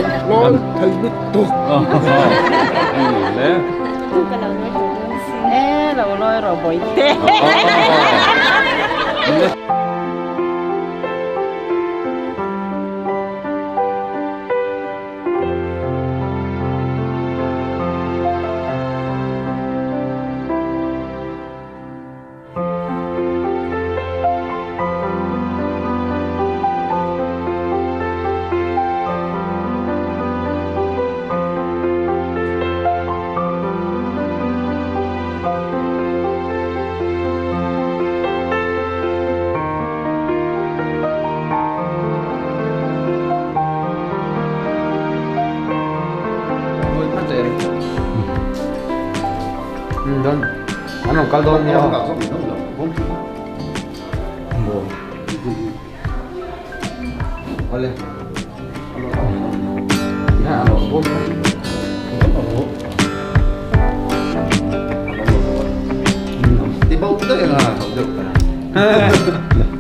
Lawi thei lutuk. Le. Ka lo lawi tur dawn sin. E lo lawi rawh bawihte. An rawn kal dawn nia aw. Awle.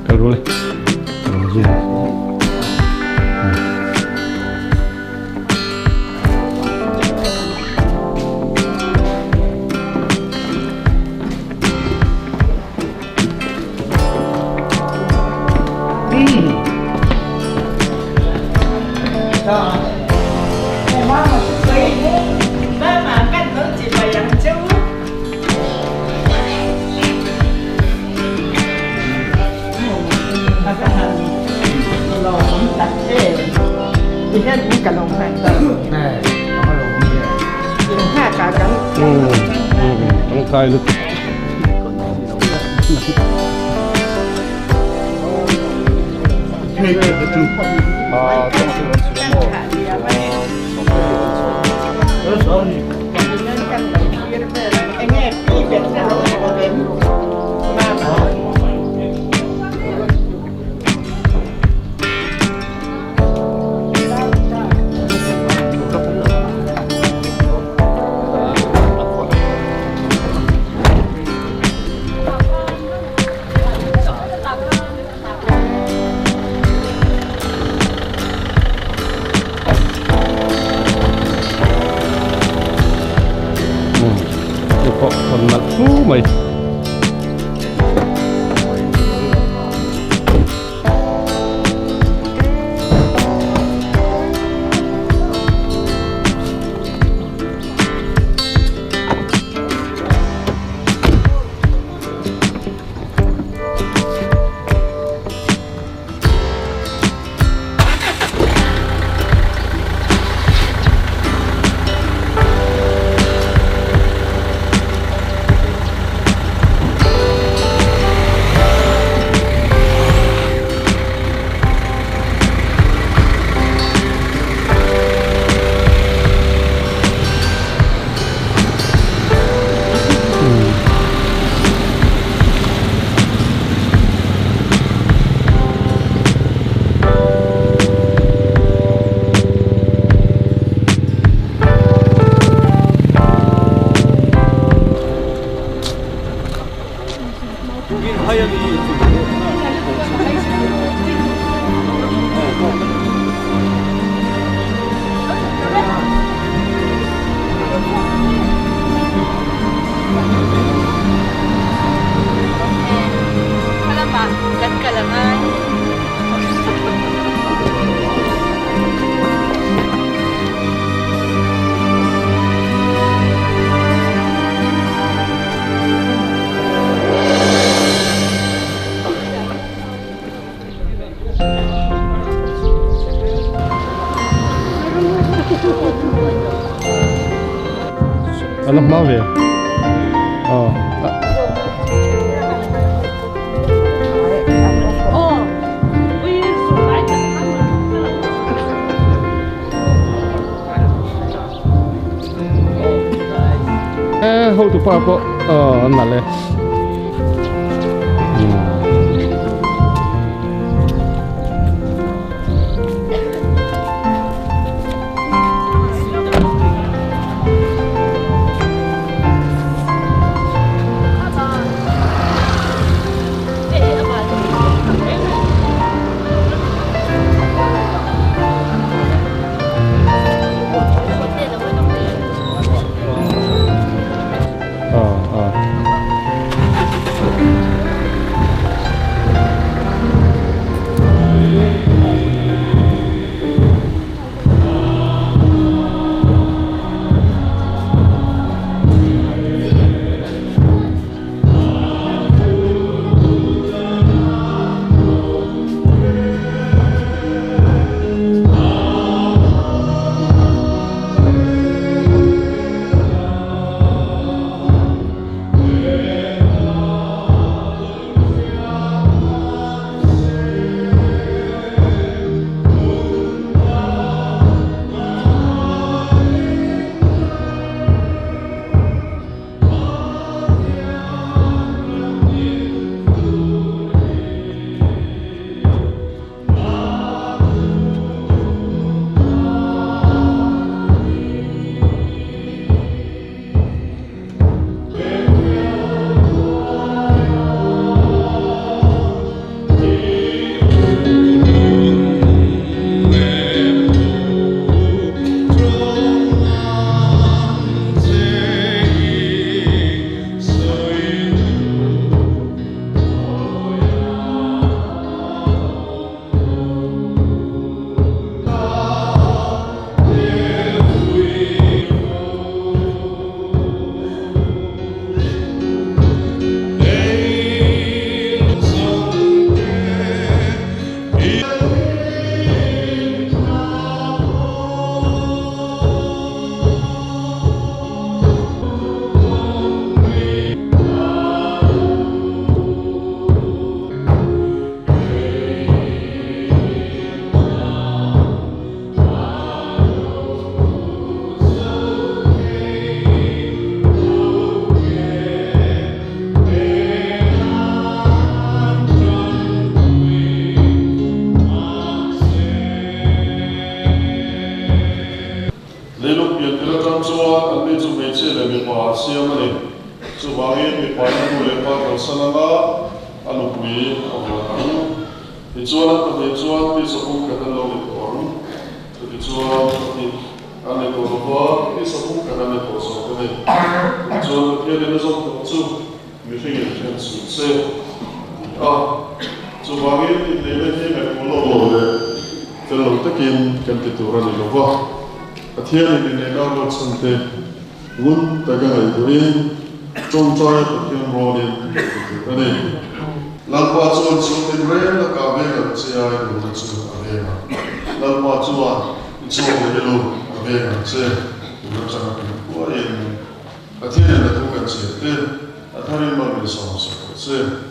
Kal ru le. Tangkai lutuk. Pawh rawn nalh fu mai. An la hma ve aw. E hotu pa pawh aw an nalh e. siam a ni. Chuvangin mipain a nu leh pa kalsan anga a nupui a vuan ang. Tichuan an pahnih chuan tisa pumkhat an lo ni tawh ang. Chutichuan pahnih an ni tawh lova, tisa pumkhat an ni tawh zawk a ni. Tichuan Pathianin a zawm tawh chu mihringin then suh se a ti a. Chuvangin inneihna hi ngaihtuah lawk lo leh fel lo takin kan ti tur a ni lova, Pathianin inneihna a ruat chhan te ngun taka ngaihtuahin tawngtaia Pathian rawlin kan ti tur a ni. Lalpa chuan chu tinreng lakah veng ang che a, i nunna chu a veng ang. Lalpa chuan i chhuak leh i lu a veng ang che, tun atanga kan khuain Pathianin a thu kan chhiar te a tharin mal min sawm sak rawh se.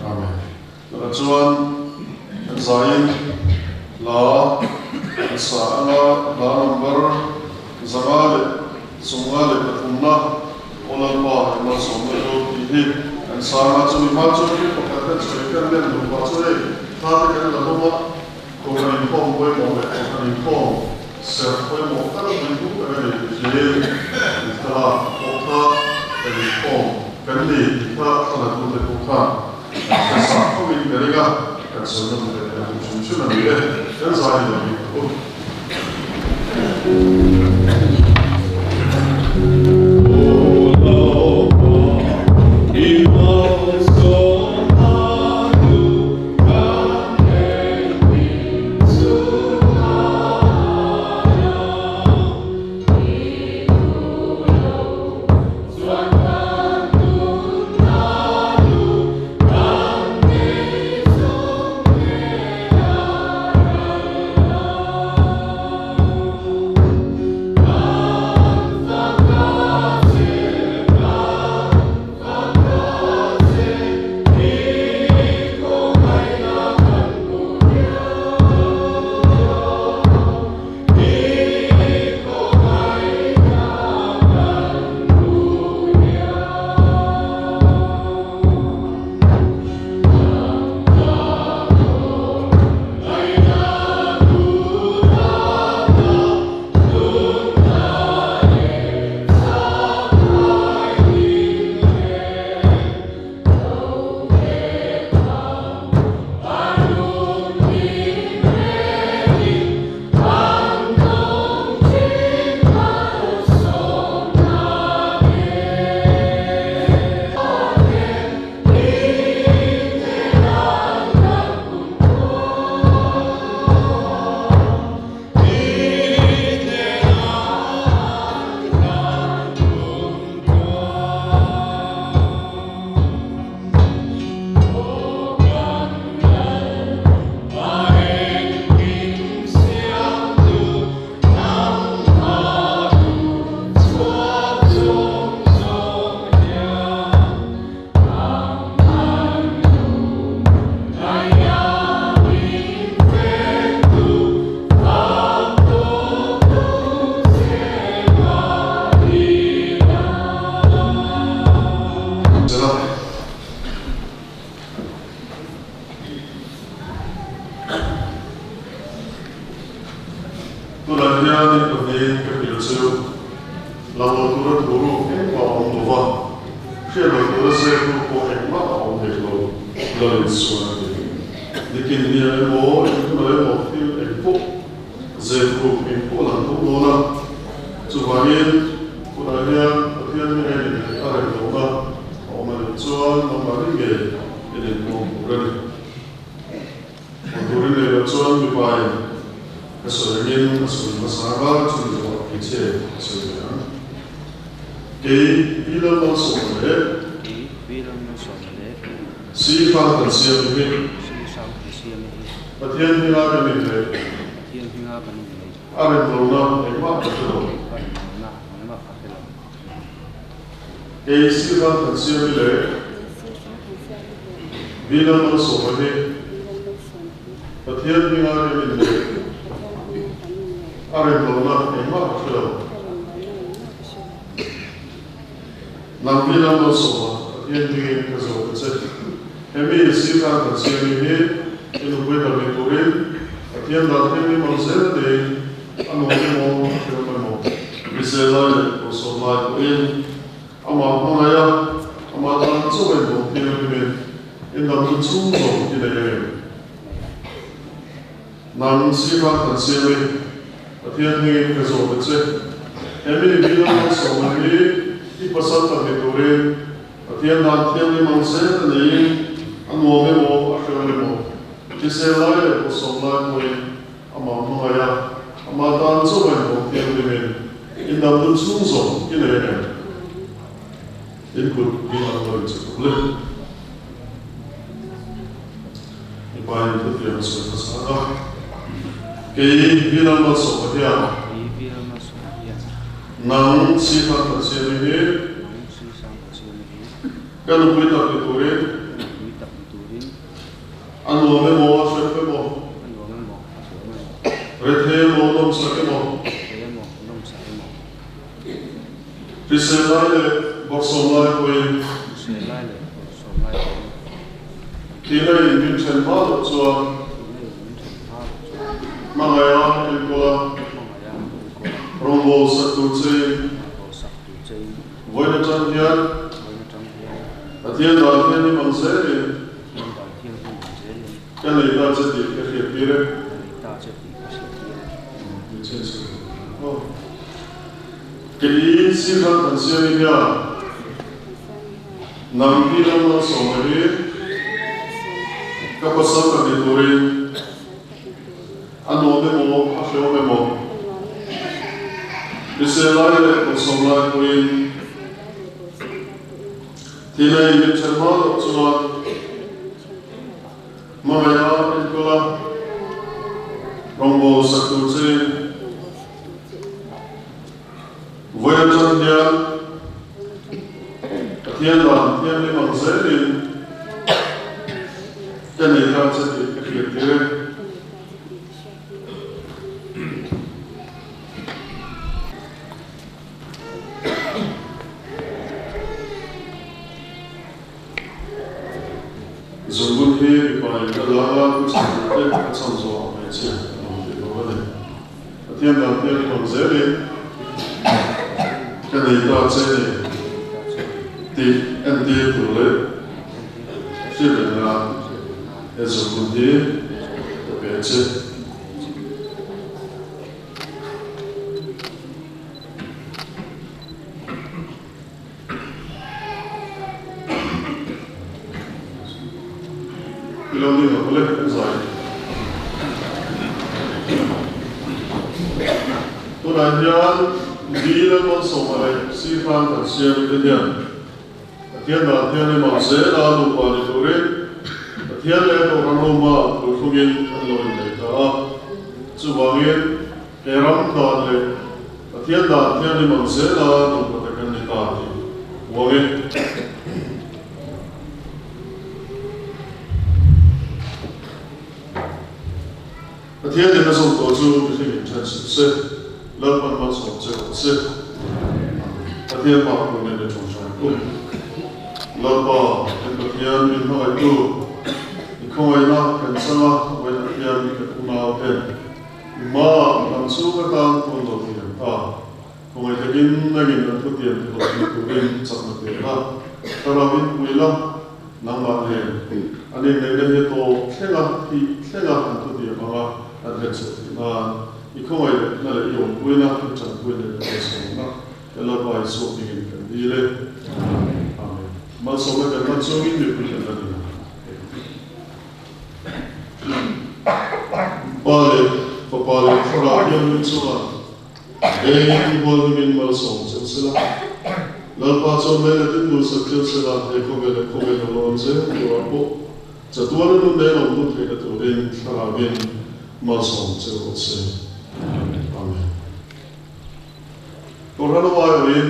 Amen. Tunah chuan kan zaiin hla kan sa anga hla number 523 na Aw Lalpa i malsawmna chu tih hi kan sa anga chumi hma chuan thil pakhat kan sawi kan lem duh pah chu hei hla te kan la hlawm a, Kohhran inkhawm pawimawh leh Kohhran inkhawm serh pawimawh tak mai hu tak a ni tih hliin in thlalak pawh kha kan inkhawm kan ni tih kha thlalatu te pawh khan kan hre sa tho in ka ring a, kan sawi nawm leh kan duh hrim hrim a ni e, kan zai ni lo bik tho. Tunah hian in pahnihin ka hrilh chu lang lo tura thu ruk engmah a awm lo va, hriat lo tura zep ruk pawh engmah a awm hek lo, Lalin chuan a ti. Nikin hian emaw, engkim emaw thil engpawh zep ruk engpawh lang tho dawn a, chuvangin tunah hian Pathian hming a inneih a rem lohna a awm a nih chuan nangmahni ngei in inhmuam tur a ni. Hmuh turin nei loh chuan mipain ka sawi angin a sawi hmasa anga chumi zawhah hmeichhia a sawi ve ang. Kei Pi Lalmalsawma leh Kei Pi Lalmalsawma leh Si Hrang Thansiami hi Si Hrang Thansiami hi Pathian hminga kan inneih Pathian hminga kan inneih a rem lohna engmah ka hre lo. A rem lohna engmah ka hre lo. Kei Si Hrang Thansiami leh Vina Malsawma hi Pathian hminga kan inneih a rem lohna engmah ka hre lo. Nang Vina Malsawma, Pathian hmingin ka zawh ta che. Hemi Sihran kan siami hi i nupui ta ni turin Pathian dan hming i mal zel a neiin a nuam emaw a hrehawm emaw hrisel lai leh pawlsawm lai pawhin. Amah hmangaih a, amah tan chauh a inhawng thianghlimin in dang chu chhung zawng i nei em? Nang Sihran kan siam i, Pathian hmingin ka zawh ta che. He mi Bill Malsawma hi i pasal tak ni turin Pathian dan thianghlim ang zel a neiin a nuam emaw a hreu emaw thisel lai leh pawhsawm lai pawhin amah hmangaih a, amah tan chauh a inhawng thianghlimin in dang dun chhung zawng i nei em? In kut hi an lo inchhe tuk le. Mipa in thutiang a sawi hmasa a, Kei Bill Malsawma hian nang Sihang Pathian hi ka nupui tak ni turin a nuam emaw a hrep emaw, rethei emaw nawmsak emaw, Hrisel lai leh bawrhsawm lai pawhin thihna in min then hma loh chuan hmangaiha enkawl a, rawngbawl sak tur chein vawiin atang hian Pathian dan thianghlim ang zelin ka nei ta che tih ka hriat tir e. Kei Sihran kan siam i hian nang hi ram malsawma hi ka pasal ka ni turin a nuam emaw a hreawm emaw hrisel lai leh kawtsawm lai pawhin thil a inrin then hma loh chuan hmangaih a enkawl a rawngbawl sak tur chein Vawi atang hian Pathian dan thianghlim ang zelin ka nei ta che tih ka hriat tir e. Zungbun hi mipa in ka la a, thu chhan tur te ka chhan zawh ang hmeichhia an awm tih lo a ni. Pathian dan thianghlim ang zelin ka nei ta che ni tih entir tur leh hriat nan he zungbun hi ka pe che. I lo ding ang le kan zai. Tunah hian Dil a Malsawma leh Sihran kan siam te hian Pathian dan thianghlim ang zela nupa ni turin Pathian leh Kohhran Roma thuthlungin an lo innei ta a. Chuvangin he ram dan leh Pathian dan thianghlim ang zela nupa te kan ni ta tih huang e. Pathian in a zawm tawh chu mihring in then suh se, Lalpan malsawm che rawh se. Pathian pa ku nen i tawngtai ku. Lalpa, kan Pathian min hmangaihtu, i khawngaihna kan changa vawiinah hian kan unau ten i hmaah lam chhung atan hun lo ti an ta. Khawngaih takin nangin an thutiam ti hlawhtling turin chakna pe la, thlarau in pui la, nangmah nen an inneihna hi tawp thlenga thih thlenga an thutiam anga an hlenchhuah theih nan i khawngaih lehna leh i awmpuina i tanpui leh i malsawmna kan Lalpa Isua hmingin kan dil e. Amen. Malsawmna kan hman chungin mipui kan la ni ang. Pa leh Fapa leh Thlarau Thianghlim chuan Engin hualhnimin malsawm cheu sela, Lalpa chuan leila tin duhsak cheu sela, he khawvel leh khawvel lo awm zel turah pawh chatuana nun leh lawm hmu theihna turin Thlarauin malsawm cheu rawh se. Amen. Kohhran a aiawhin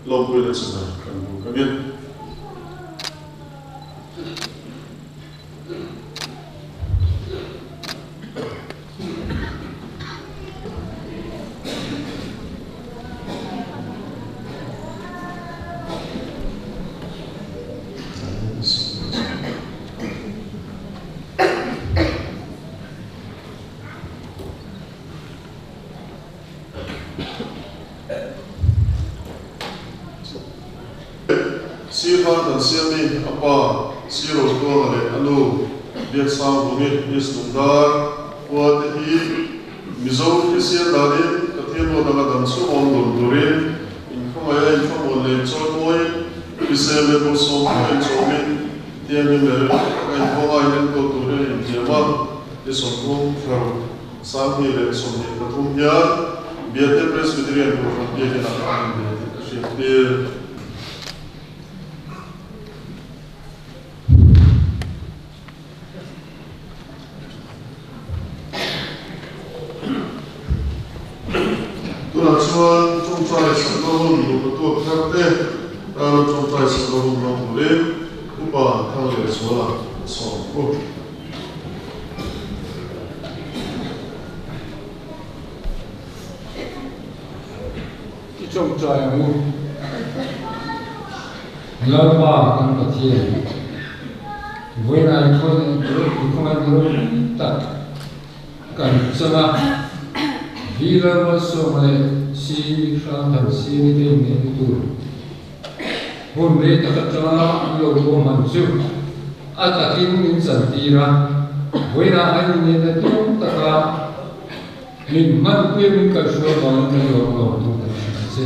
lawmpuina chhunah kan buk angin. Sirhan Thansiami, a pa Si Rotuanga leh a nu Biaksangvungi, East Lungdar khua te hi Mizo Kristian danin Pathian ruat anga dam chhung awm dun turin inkhawngaih a inthlamuan leh inchawlmawiin hrisel leh bawlhsawm pawh inchawmin thianghlim leh rilru taka inkawnga inenkawl turin a intiam a, ni 30 thlaruk 2023 hian Biate Presbyterian Kohhran Biakinah an inbei tih ka hriattir. Tunah chuan tawngtai sakna hun nupa tuak thar te tana tawngtai sakna hun hmang turin Upa Thanglianzuala a sawm u. I tawngtai ang u. Lalpa kan Pathian, vawiinah i khawngaih ropui tak kan chang a, Vi Lalmalsawma leh Si Hrangthan Siami te inneihna tur hun rei tak atanga an lo ruahman chu a takin min chantir a, vawiinah an inneihna tum taka min hmanpui a min kaihhruai vangin kan lawm lawm tu kan hria che.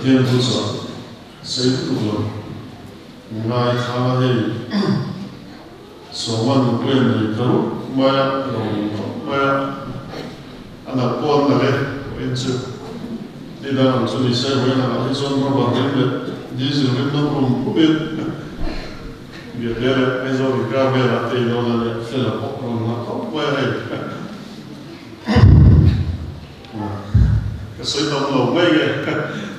Pathian thuchah sei lutuk lo ngaithla hei Sawman nupui an nei ta rup mai a, a lo awm khawp mai a, a nalh pawh an nalh e, vawiin chu ni dang ang chu ni se, vawiin angah hi chuan rubber rim leh diesel rim nam rum rumin Biate leh Aizawl inkar velah te ilo la leh fel a pawh rawn nalh khawp mai a hei. Ka sawi tam lo mai nge,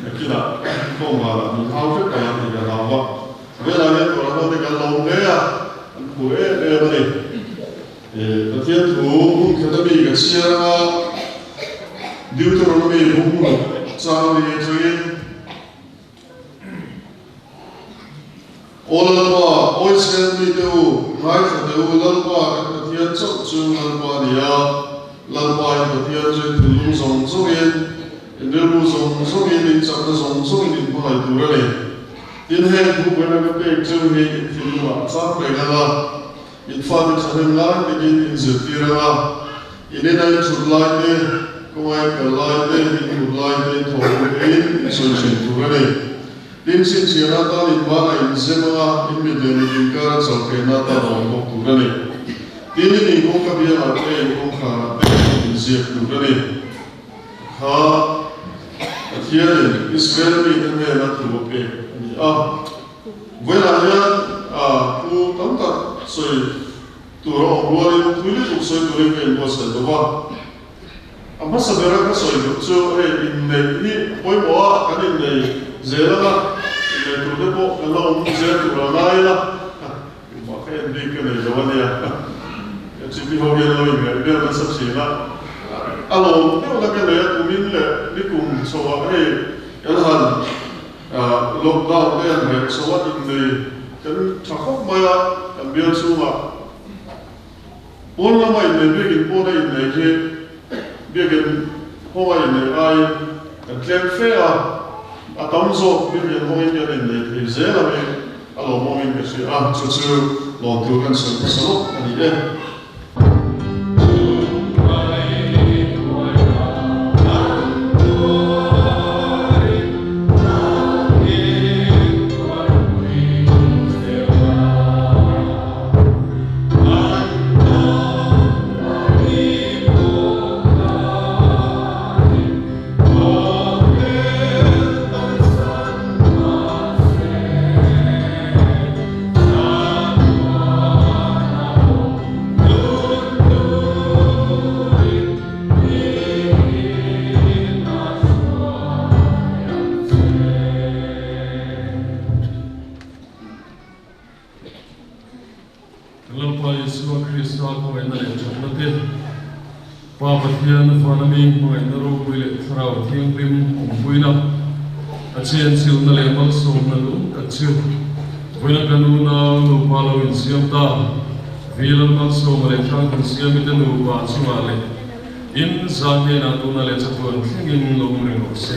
nakinah kawngvanah min hau vek ang a tih ka hlau a. Velah hian tawrh ho te kan lo hle a, an phur em em a ni. Pathian thu hmun khat ami ka chhiar anga Deuteronomy bung ruk chang ni atangin, Aw Lalpa, awi chhel mite u, ngaithla teh u, Lalpa kan Pathian chauh chu Lalpa a ni a, Lalpa in Pathian chu in thinlung zawng zawngin, in rilru zawng zawngin, in chakna zawng zawngin in hmangaih tur a ni. Tin, heng thu buaina ka pek cheu hi in thinlungah a chang reng ang a, in fate thahnem lai takin in zirtir ang a, in ina in thut lai te, kawnga in kal lai te, in mut lai te, in thawh hun tein in sawi thin tur a ni. Tin, chhinchhiahna atan in banah in zem ang a, in mit leh mit inkara chalkehna atan a awm bawk tur a ni. Tin, in inkawngka biangah te, in kawngkharah te in ziak tur a ni. Kha Pathianin Israel mite hnena thu a pek a ni a. Vawiinah hian thu tam tak sawi tur a awm rualin thui lutuk sawi turin ka inbuatsaih lo va. A hmasa bera ka sawi duh chu hei inneih hi a pawimawh a, kan innei zel ang a, innei turte pawh kan la awm zel tur a ngai la. Engmah ka en bik ka nei lo a nia. Chiti ho hian lo inngaih vel nasa thin a. A lawm deuhna ka nei a, kumin leh nikum chhoah hei kan han lockdown te han reh chho a, innei kan tha khawp mai a, kan bial chhungah pawn lama innei biakin pawna innei hi biakin hawnga innei aiin kan tlem fe a, a tam zawk biakin hawngin kan innei thei zel a ni. A lawmawmin ka hria a, chu chu lawmtu kan sawi hmasa lawk a ni e. Lalpa Isua Krista khawngaihna leh thatna te, Pa Pathian vana mi hmangaihna ropui leh Thlarau Thianghlim awmpuina, a chenchilhna leh malsawmna lung tak chu vawiina kan unau nupa lo insiam ta, Vilan malsawma leh Hrangthun Siamite nupa chungah leh in za hnenah tuna leh chatuan thlengin lo awm reng rawh se.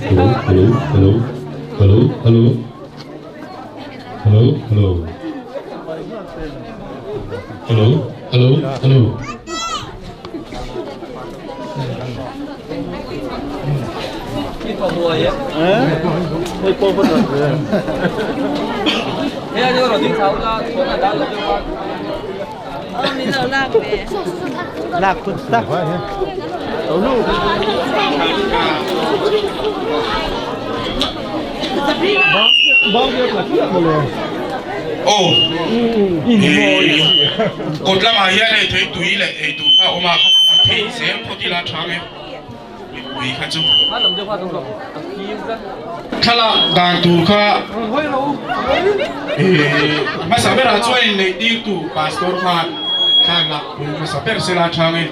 Hello, hello, hello, hello, hello, hello, hello, hello, hello. Aw kawt lamah hian hei thei tui leh eitur kha a awm a, thei zel phawt ila a tha ang e. pui kha chu. Thlalak dan tur kha hmasa berah chuan inneih tirtu pastor khan thlalak pui hmasa ber sela a chhang e.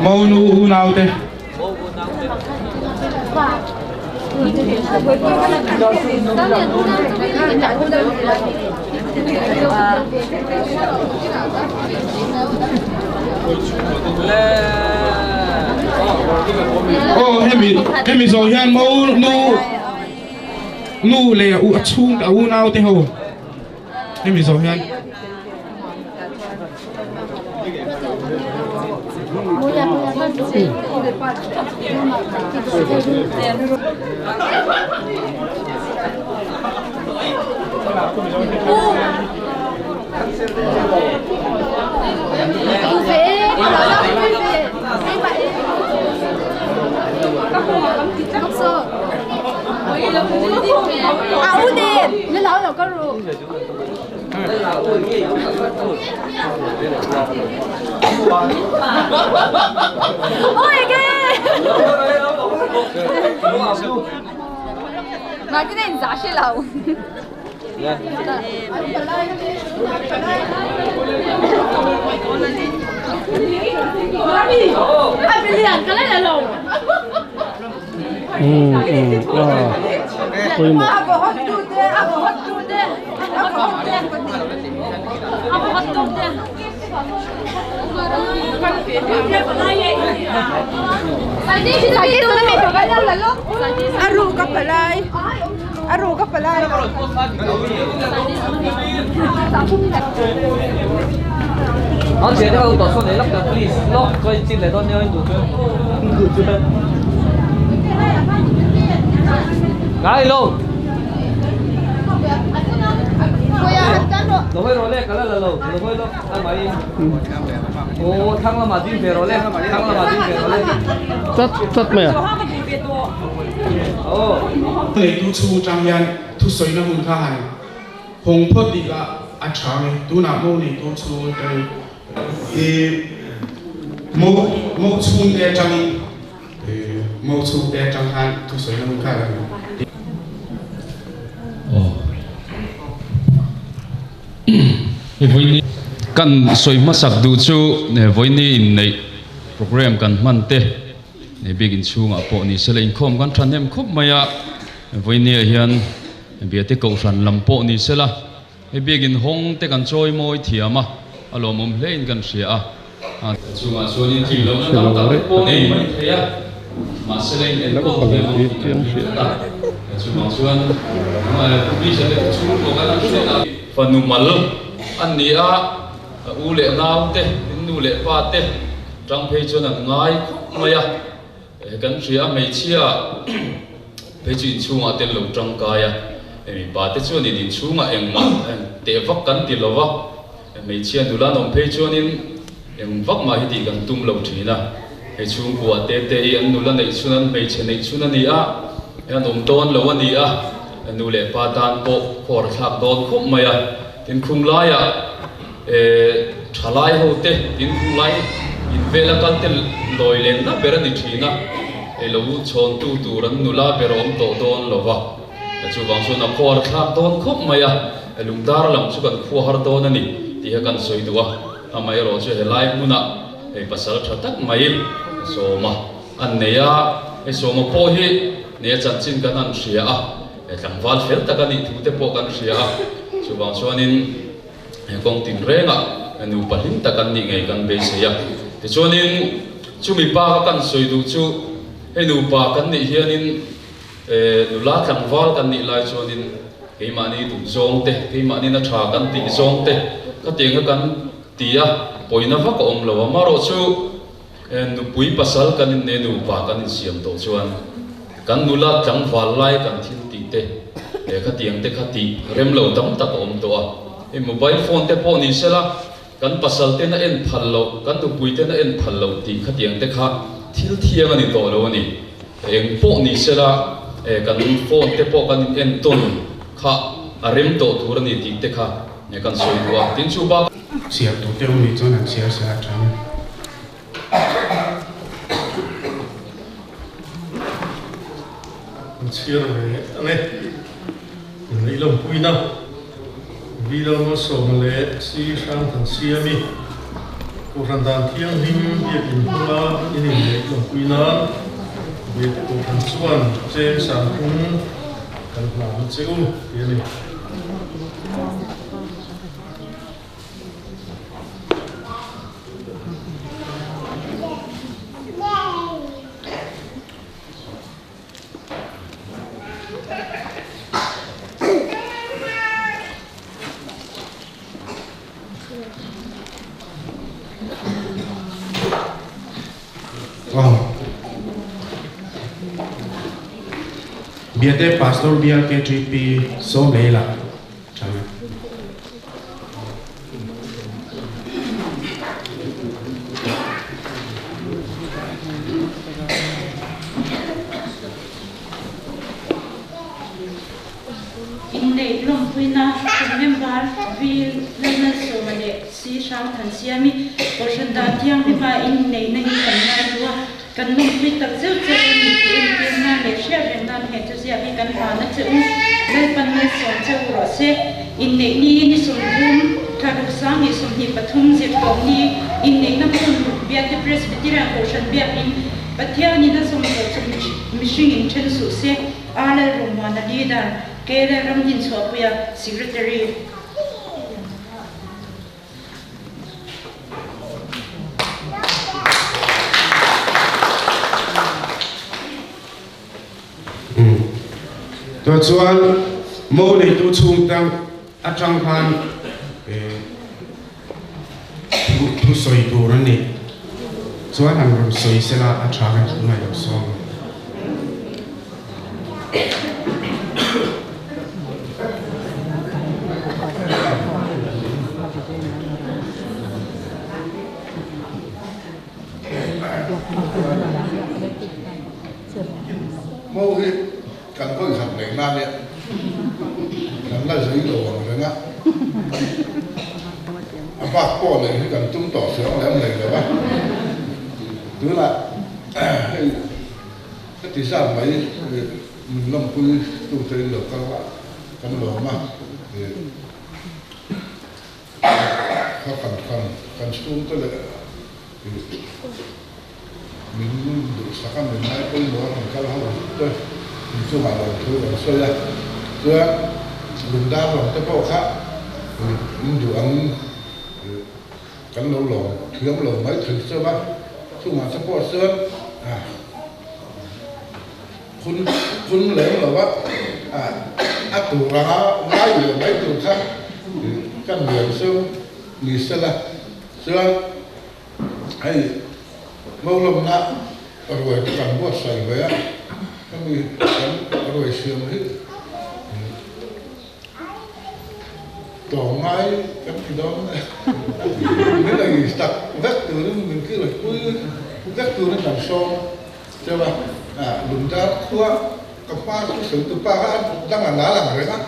Monu unaute. Aw hemi hemi zawh hian mo nu nu leh a chhung a unaute ho hemi zawh hian. Neitu chhung atang hian thusawina hun kha han hawng phawt tih kha a tha nge tunah mo neitu chhung atangin i mo mo chhungte atangin mo chhungte atang khan thusawina hun kha han Kan sawi hmasak duh chu vawiini inneih program kan hman te bik inchhungah pawh ni sela inkhawm kan thahnem khawp mai a, vawiiniah hian Biate Kohhran lam pawh ni sela hei bik inhawng te kan chawi mawi thiam a, a lawmawm hle in kan hria a. Chungah chuan in tih lohna tam tak te pawh nei mai thei a, mahsela in enkawl thiam ang tih kan hre tlat a. Chuvang chuan Pu Bisa te chhung pawh kan han hriat a. Fanu mal an ni a, u leh nau te, in nu leh pa te tang phei chuan an ngai khawp mai a. Kan hria a, hmeichhia phei chu inchhungah tel lo tangkai a, mipa te chuan in inchhungah engmah teh vak kan ti lo va. Hmeichhia nula an awm phei chuanin eng vak mah hi tih kan tum lo thin a, hei chhungkua te te hi an nula neih chhun an hmeichhe neih chhun a ni a, an awm dawn lo a ni a, nu leh pa tan pawh khawr thlak dawn khawp mai a, tin khung laiah thalai ho te tin khung lai in vela kal te lawi lenna ber a ni thin a, hei lo chhawntu tur an nula ber a awm tawh dawn lo va, chuvang chuan a khawr thlak dawn khawp mai a. Lungdar lam chu kan khua har dawn a ni tih kha kan sawi duh a, amaherawh chu helai hmunah hei pasal tha tak mai Sawma an nei a, hei Sawma pawh hi nei a chanchin kan han hria a, hei tlangval fel tak a nih thu te pawh kan hria a, chuvang chuanin he kawng tinrengah nupa hlim tak an nih ngei kan beisei a, tichuanin chumi pa kha kan sawi duh chu hei nupa kan nih hianin Nula tlangval kan nih lai chuanin keimahni duh zawng te, keimahni na tha kan tih zawng te khatiang kha kan ti a, pawina vak a awm lo a. Marawh chu nupui pasal kan inne nupa kan insiam tawh chuan Kan nula tlangval lai kan thil tih te eh khatiang te kha tih rem lo tam tak a awm tawh a. Hei mobile phone te pawh ni sela kan pasal ten a en phal loh, kan nupui ten a en phal loh tih khatiang te kha thil thiang a ni tawh lo a ni. Eng pawh ni sela eh kan phone te pawh kan in en tawn kha a rem tawh tur a ni tih te kha kan sawi duh a. Tin chu bak. Chhiar tur te awm nih chuan an chhiar sela tang. An chhiar ve ang e. Inneih lawmpuina Vila Malsawma leh Si Hrangthan Siami Kohhran dan thianghlim biakin hmanga in inneih lawmpui nan Biate Kohhran chuan cheng sangphung kan hlan a che u tih a ni. Biate Pastor Bial KTP Sawmleila Chang. Inneih lawmpuina kum member Bill Lalmalsawma leh Si Hrangthansiami Kohhran Dan Thianghlima inneihna hi kan ngaihlu a, kan lawmpui tak zeuh zeuh a ni tih entir nan leh hriat reng nan he thuziak hi kan hlan a che u. Lalpan malsawm che u rawh se. Inneih ni ni 30, thlaruk 2023 zirtawp ni inneihna hmun Biate Presbyterian Kohhran biakin Pathianin a zawm tawh chu mihring in then suh se, A Lalrungmuana Leader, K Lalramdinchhuahpuia Secretary. Tah chuan mo neitu chhungte atang khan thu sawi tur a ni. Chuan han rawn sawi sela a tha kan tih ngai lo sawm. Mo hi kan vawi khat nei nan e kan la zui lo ang reng a, a bak pawh neih hi kan tum tawh fiang lem nei lo a, tunah hei heti zat mai min lawmpui tute in lo kal a kan lawm a. Kha kan kan kan chhungte leh min duhsak a min ngai pawimawh a kan kal ho te in chungah lo thu kan sawi a, chuan lungdar lam te pawh kha min duh ang kan lo lawm thiam lo mai thei chauh a, chungah te pawh chuan Phun phun lem lo a, a tur anga ngai leh mai tur kha ka nuam chu ni sela chuan hei Maulamna ruai te kan buatsaih ve a, hemi kan ruai siam hi tlawmngai kan ti dawn min ei tak vek turin min kilpui vek turin kan sawm. Cheuh a, lungdar khua ka hma chu sawi tu pa kha a dang a la lang reng a,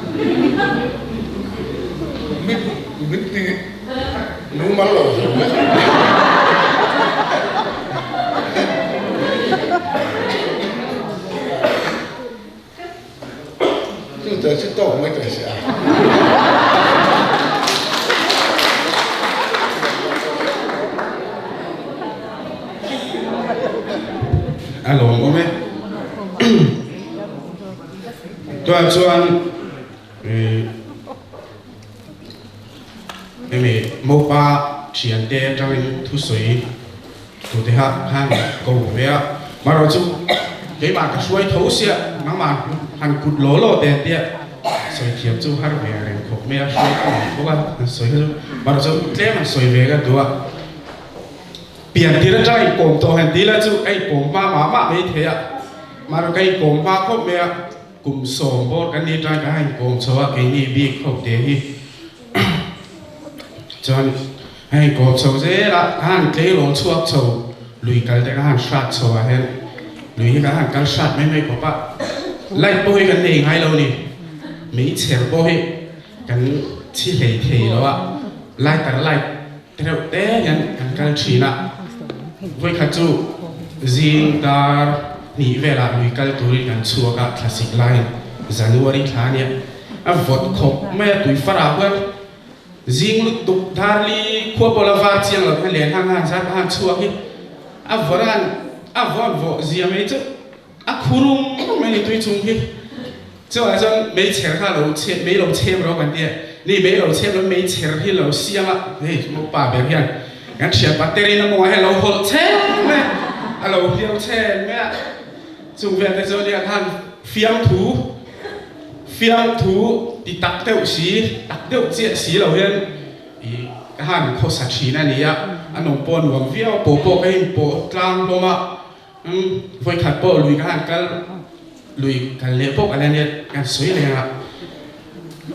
min min ti mumal lo zo vek. Chu te chu tawk mai teh se a. A lawm awm e. Tunah chuan hemi mopa thiante atangin thusawi tute kha khan ko ve a. Marawh chu keimah ka hruai tho sia nangmah han kut law law te tia sawi thiam chu har ve reng khawp mai a, hruai ka nei bawk a han sawi kha chu. Marawh chu tlem han sawi ve ka duh a. Pian tir atang a inkawm tawh han ti la chu a inkawm hma mah mah mai thei a. Maro ka inkawm hma khawp mai a, kum sawm bawr kan ni ṭai ka ha inkawm chho a, keini bik ho te hi chuan a inkawm chho zel a, ka han tleirawl chhuak chho lui kal te ka han hrat chho ah hian lui hi ka han kal hrat mai mai khawp a, light pawh hi kan nei ngai lo ni, meichher pawh hi kan chhi hlei thei lo a, lighter light Te reuh te hian kan kal thin a, vawikhat chu zing dar hnih velah lui kal turin kan chhuak a, thlasik laiin January thla a nia, a vawt khawp mai a, tui farah khuan zing lutuk dar li khua pawh la var chiang lo hian len hang han zar han chhuak hi a vawt a, a vawt vawh zia mai chu A khurum mai ni tui chung hi chuah chuan meichher kha lo chhe mei lo chhem rawh kan ti a, ni mei lo chhem lo meichher hi lo siam a, hei chu pa ber hian kan thian pa terin a mawngah hian lo hawlh chhem mai a, a lo hliau chhem mai a, chung vel te chu nia khan fiamthu fiamthu ti tak deuh si tak deuh chiah si lo hian ih ka han khawsa thin a ni a, a nawm pawh a nuam viau a, pawh pawh ka inpawh tlang hlawm a. Umm, vawikhat pawh lui ka han kal, lui kal leh pawh kan la nia, kan sawi reng a,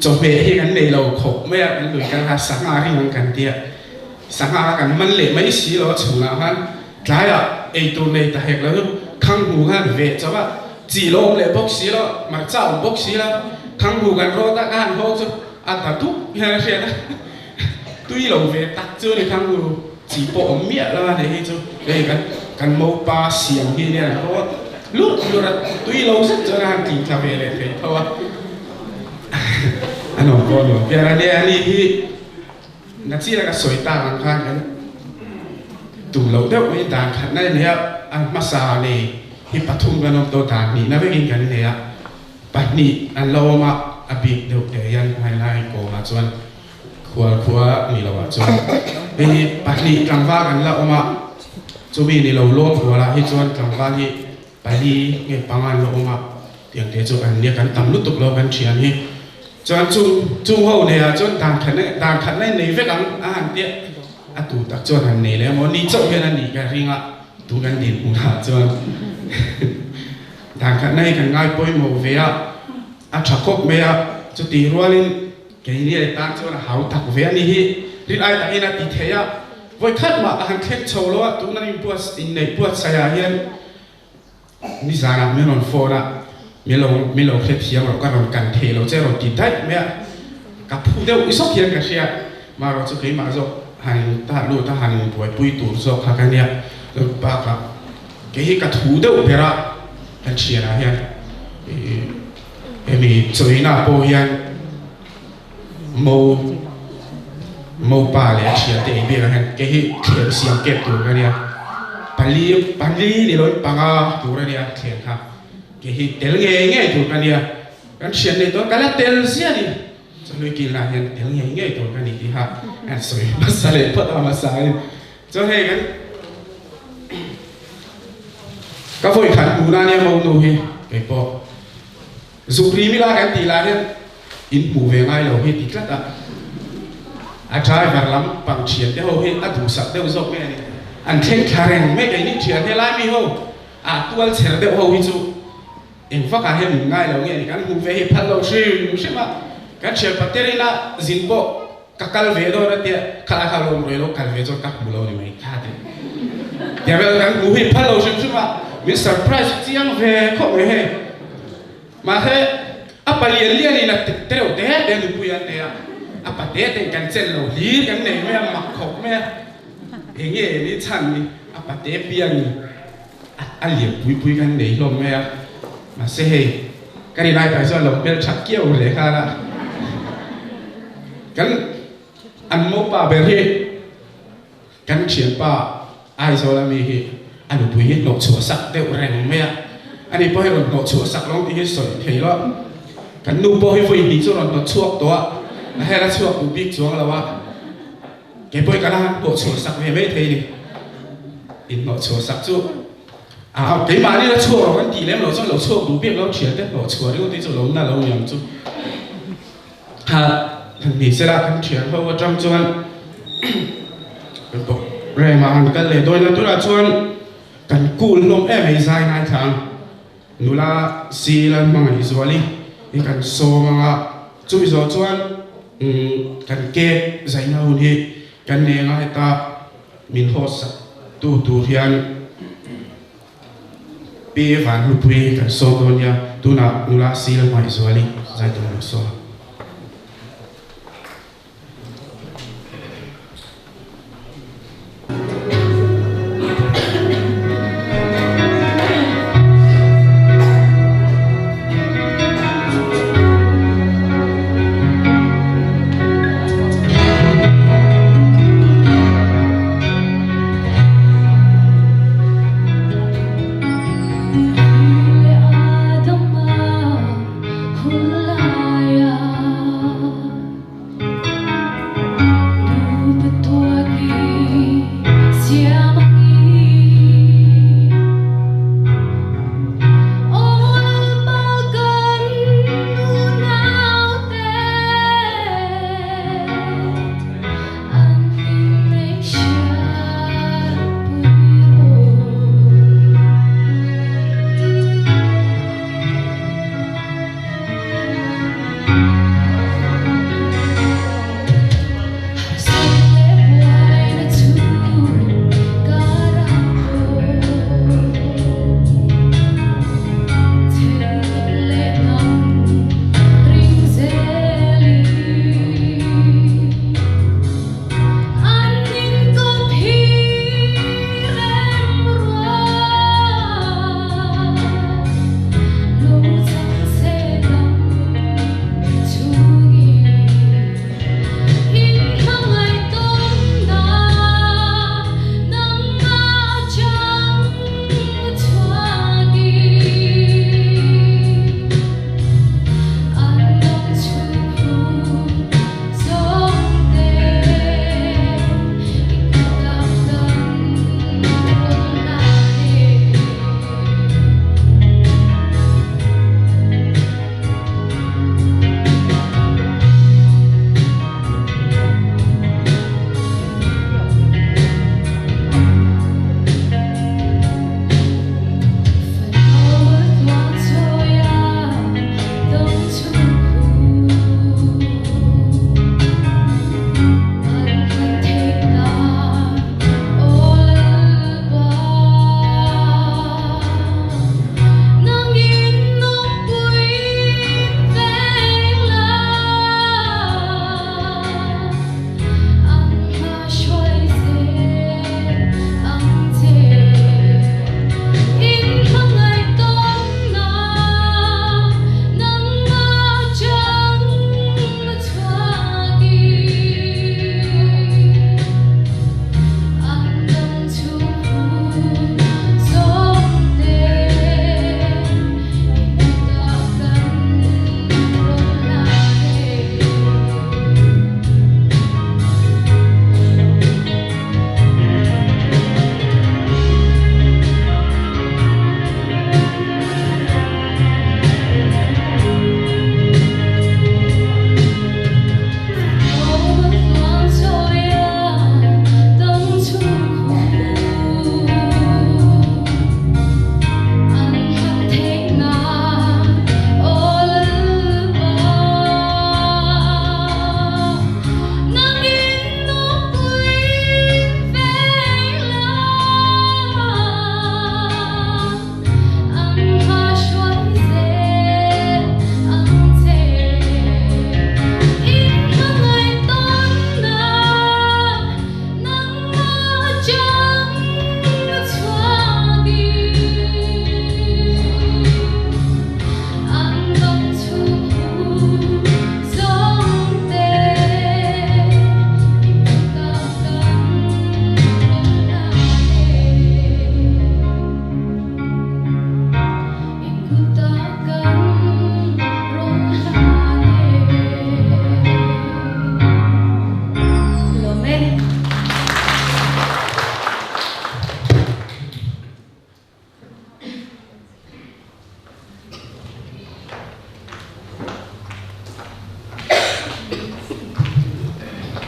chawhmeh hi kan nei lo khawp mai a, kan lui kal kha sangha ring ang kan tia, sangha kha kan man leh mai si lo a chhungah khan tlaiah ei tur nei ta hek lo chu khanghu khan veh chauh a, chi lo awm leh bawk si lo, hmarcha awm bawk si lo, khanghu kan rawt a, ka han haw chu a ta dup hian a hriat a. Tui lo ve tak chu ni khang nu chi pawh awm miah lo a ni hi chu hei kan kan mopa siam hi nia rawt lut lut a tui lo zet chuan a han tling thla ve leh thei tho a an awm pawh ni awm pian a nia ani hi na chi laka sawi tak ang khan kan tum loh deuh mai dan khat na nia a hmasa nei hi pathum kan awm tawh dan hnih na vekin kan nei a pahnih an la awm a a bik deuh te hian hmailai kawngah chuan Khual khua ni lo ah chuan hei pahnih tlangval an la awm a, chumi ni lo lawm rualah hi chuan tlangval hi pali nge panga an la awm a, tiang te chu kan nia kan tam lutuk lo kan thian hi. Chuan chung chung ho nei ah chuan dan khat dan khat na in nei vek ang a han tia a tu tak chuan han nei leh emaw ni chauh hian a nih ka ring a, tu kan dinhmunah chuan dan khat na hi kan ngai pawimawh ve a, a tha khawp mai a, chutih rualin Keini ai tan chuan a hau tak ve a ni hi. Rin ai takin a ti thei a, vawi khat mah a han thleng chho lo a, tuna inbuat inneih buatsaihah hian nizanah min rawn phone a, min lo min lo hrethiam rawh ka rawn kan thei lo che rawn ti daih mai a, ka phu deuh zawk hian ka hria, marawh chu keimah zawk han in tah lut a han inbuaipui tur zawk kha ka nia, bakah kei hi ka thu deuh ber a kan thianah hian ih. Hemi chawina pawh hian mo mopa leh a thiante ei biakah hian kei hi thlem siam kep tur ka nia, pali pali ni loin panga tur a nia thlem kha, kei hi tel ngei ngei tur ka nia, kan thian nei dawn ka la tel ziah a ni, chawhlui kilnaah hian tel ngei ngei tur ka ni tih kha an sawi hmasa leh phawt a hmasa in chuan hei kan ka vawi khat hmuhna nia mo nu hi kei pawh. Zuk ri mila kan tih lah hian in hmuh ve ngai lo hi ti tlat a, a driver lam pang thian te ho hi a duhsak deuh zawk mai a ni. An thleng thla reng mai kei ni thian helai mi ho ah tual chher deuh ho hi chu eng vakah hian min ngai lo nge ni kan hmuh ve hi phal lo hrim hrim a, kan thian paterin a zin pawh ka kal ve dawn a tia khalai kha lo awm rei lo kal ve chuan ka hmu lo ni mai kha ti tia vel kan hmu hi phal lo hrim hrim a min surprise chiang ve khawp mai hei mahse a pa lian lian in a te reuh te te nupui an nei a a pa te te kan chen lo hlir kan nei mai a mak khawp mai a enge ni chhan ni a pa te piang ni a lian pui pui kan nei hlawm mai a mahse hei Ka ri lai pai chuan lo hmel that kiau hle nghal a. Kan an mopa ber hi kan thianpa Aizawl ami hi a nupui hi hnawh chhuah sak deuh reng mai a. Ani pawh hi rawn hnawh chhuah sak lo tih hi sawi thei lo. Kan nu pawh hi vawi hnih chu rawn hnawt chhuak tawh a, a hel a chhuak duh bik chuang lo a. Kei pawh hi ka la han hnawh chhuah sak ve mai thei ni. Inhnawh chhuah sak chu A keimahni la chhuak rawh kan tih lem loh chuan lo chhuak duh biak lo thian te hlawh chhuah ringawt hi chu lo na lo niang chu. Kha ni sela kan thian ho atang chuan kan bawk rem a han kal leh dawn a tunah chuan kan cool hlawm em mai zai ngai thla ang. Nula si Lalhmangaihzuali hi kan sawm ang a, chumi zawh chuan kan cake zaina hun hi kan nei ang a, heta min host sak tu tur hian Pi Vanhlupui kan sawm dawn nia, tunah nula si Lalhmangaihzuali zai tur an sawm.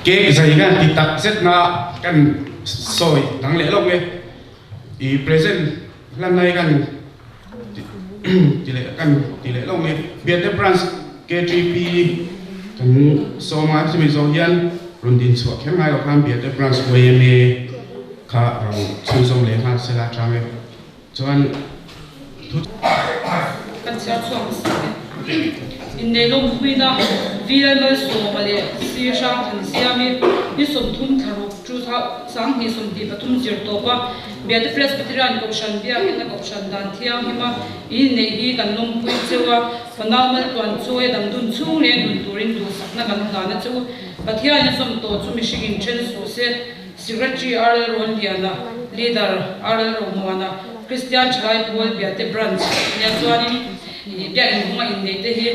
Cake zai hian ti tak zet na kan sawi dang leh lawk nge i present hlan lai kan ti leh kan ti leh lo nge Biate Branch KTP kan sawm a chumi zawh hian rawn din chhuah kher ngai lo khan Biate Branch yma kha rawn chhunzawm leh nghal sela tang e chuan thu Kan chhiar chhuak hmasa e. Innei lawmpuina VL Malsawma leh Sir Hrangthansiami ni 30 thlaruk 2023 zir tawp a, Biate Presbyterian Kohhran Biakina Kohhran dan thianghlim a inneih hi kan lawmpui cheu a, fanau maltluan chawi a damdun chhung leh nun turin duhsakna kan hlan a chu. Pathian a zawm tawh chu mihring in then suh se. Secretary RL Rawnliana, Leader RL Romuana, Kristian Thalai Pawl Biate Branch nia chuanin biak inhunga inneih te hi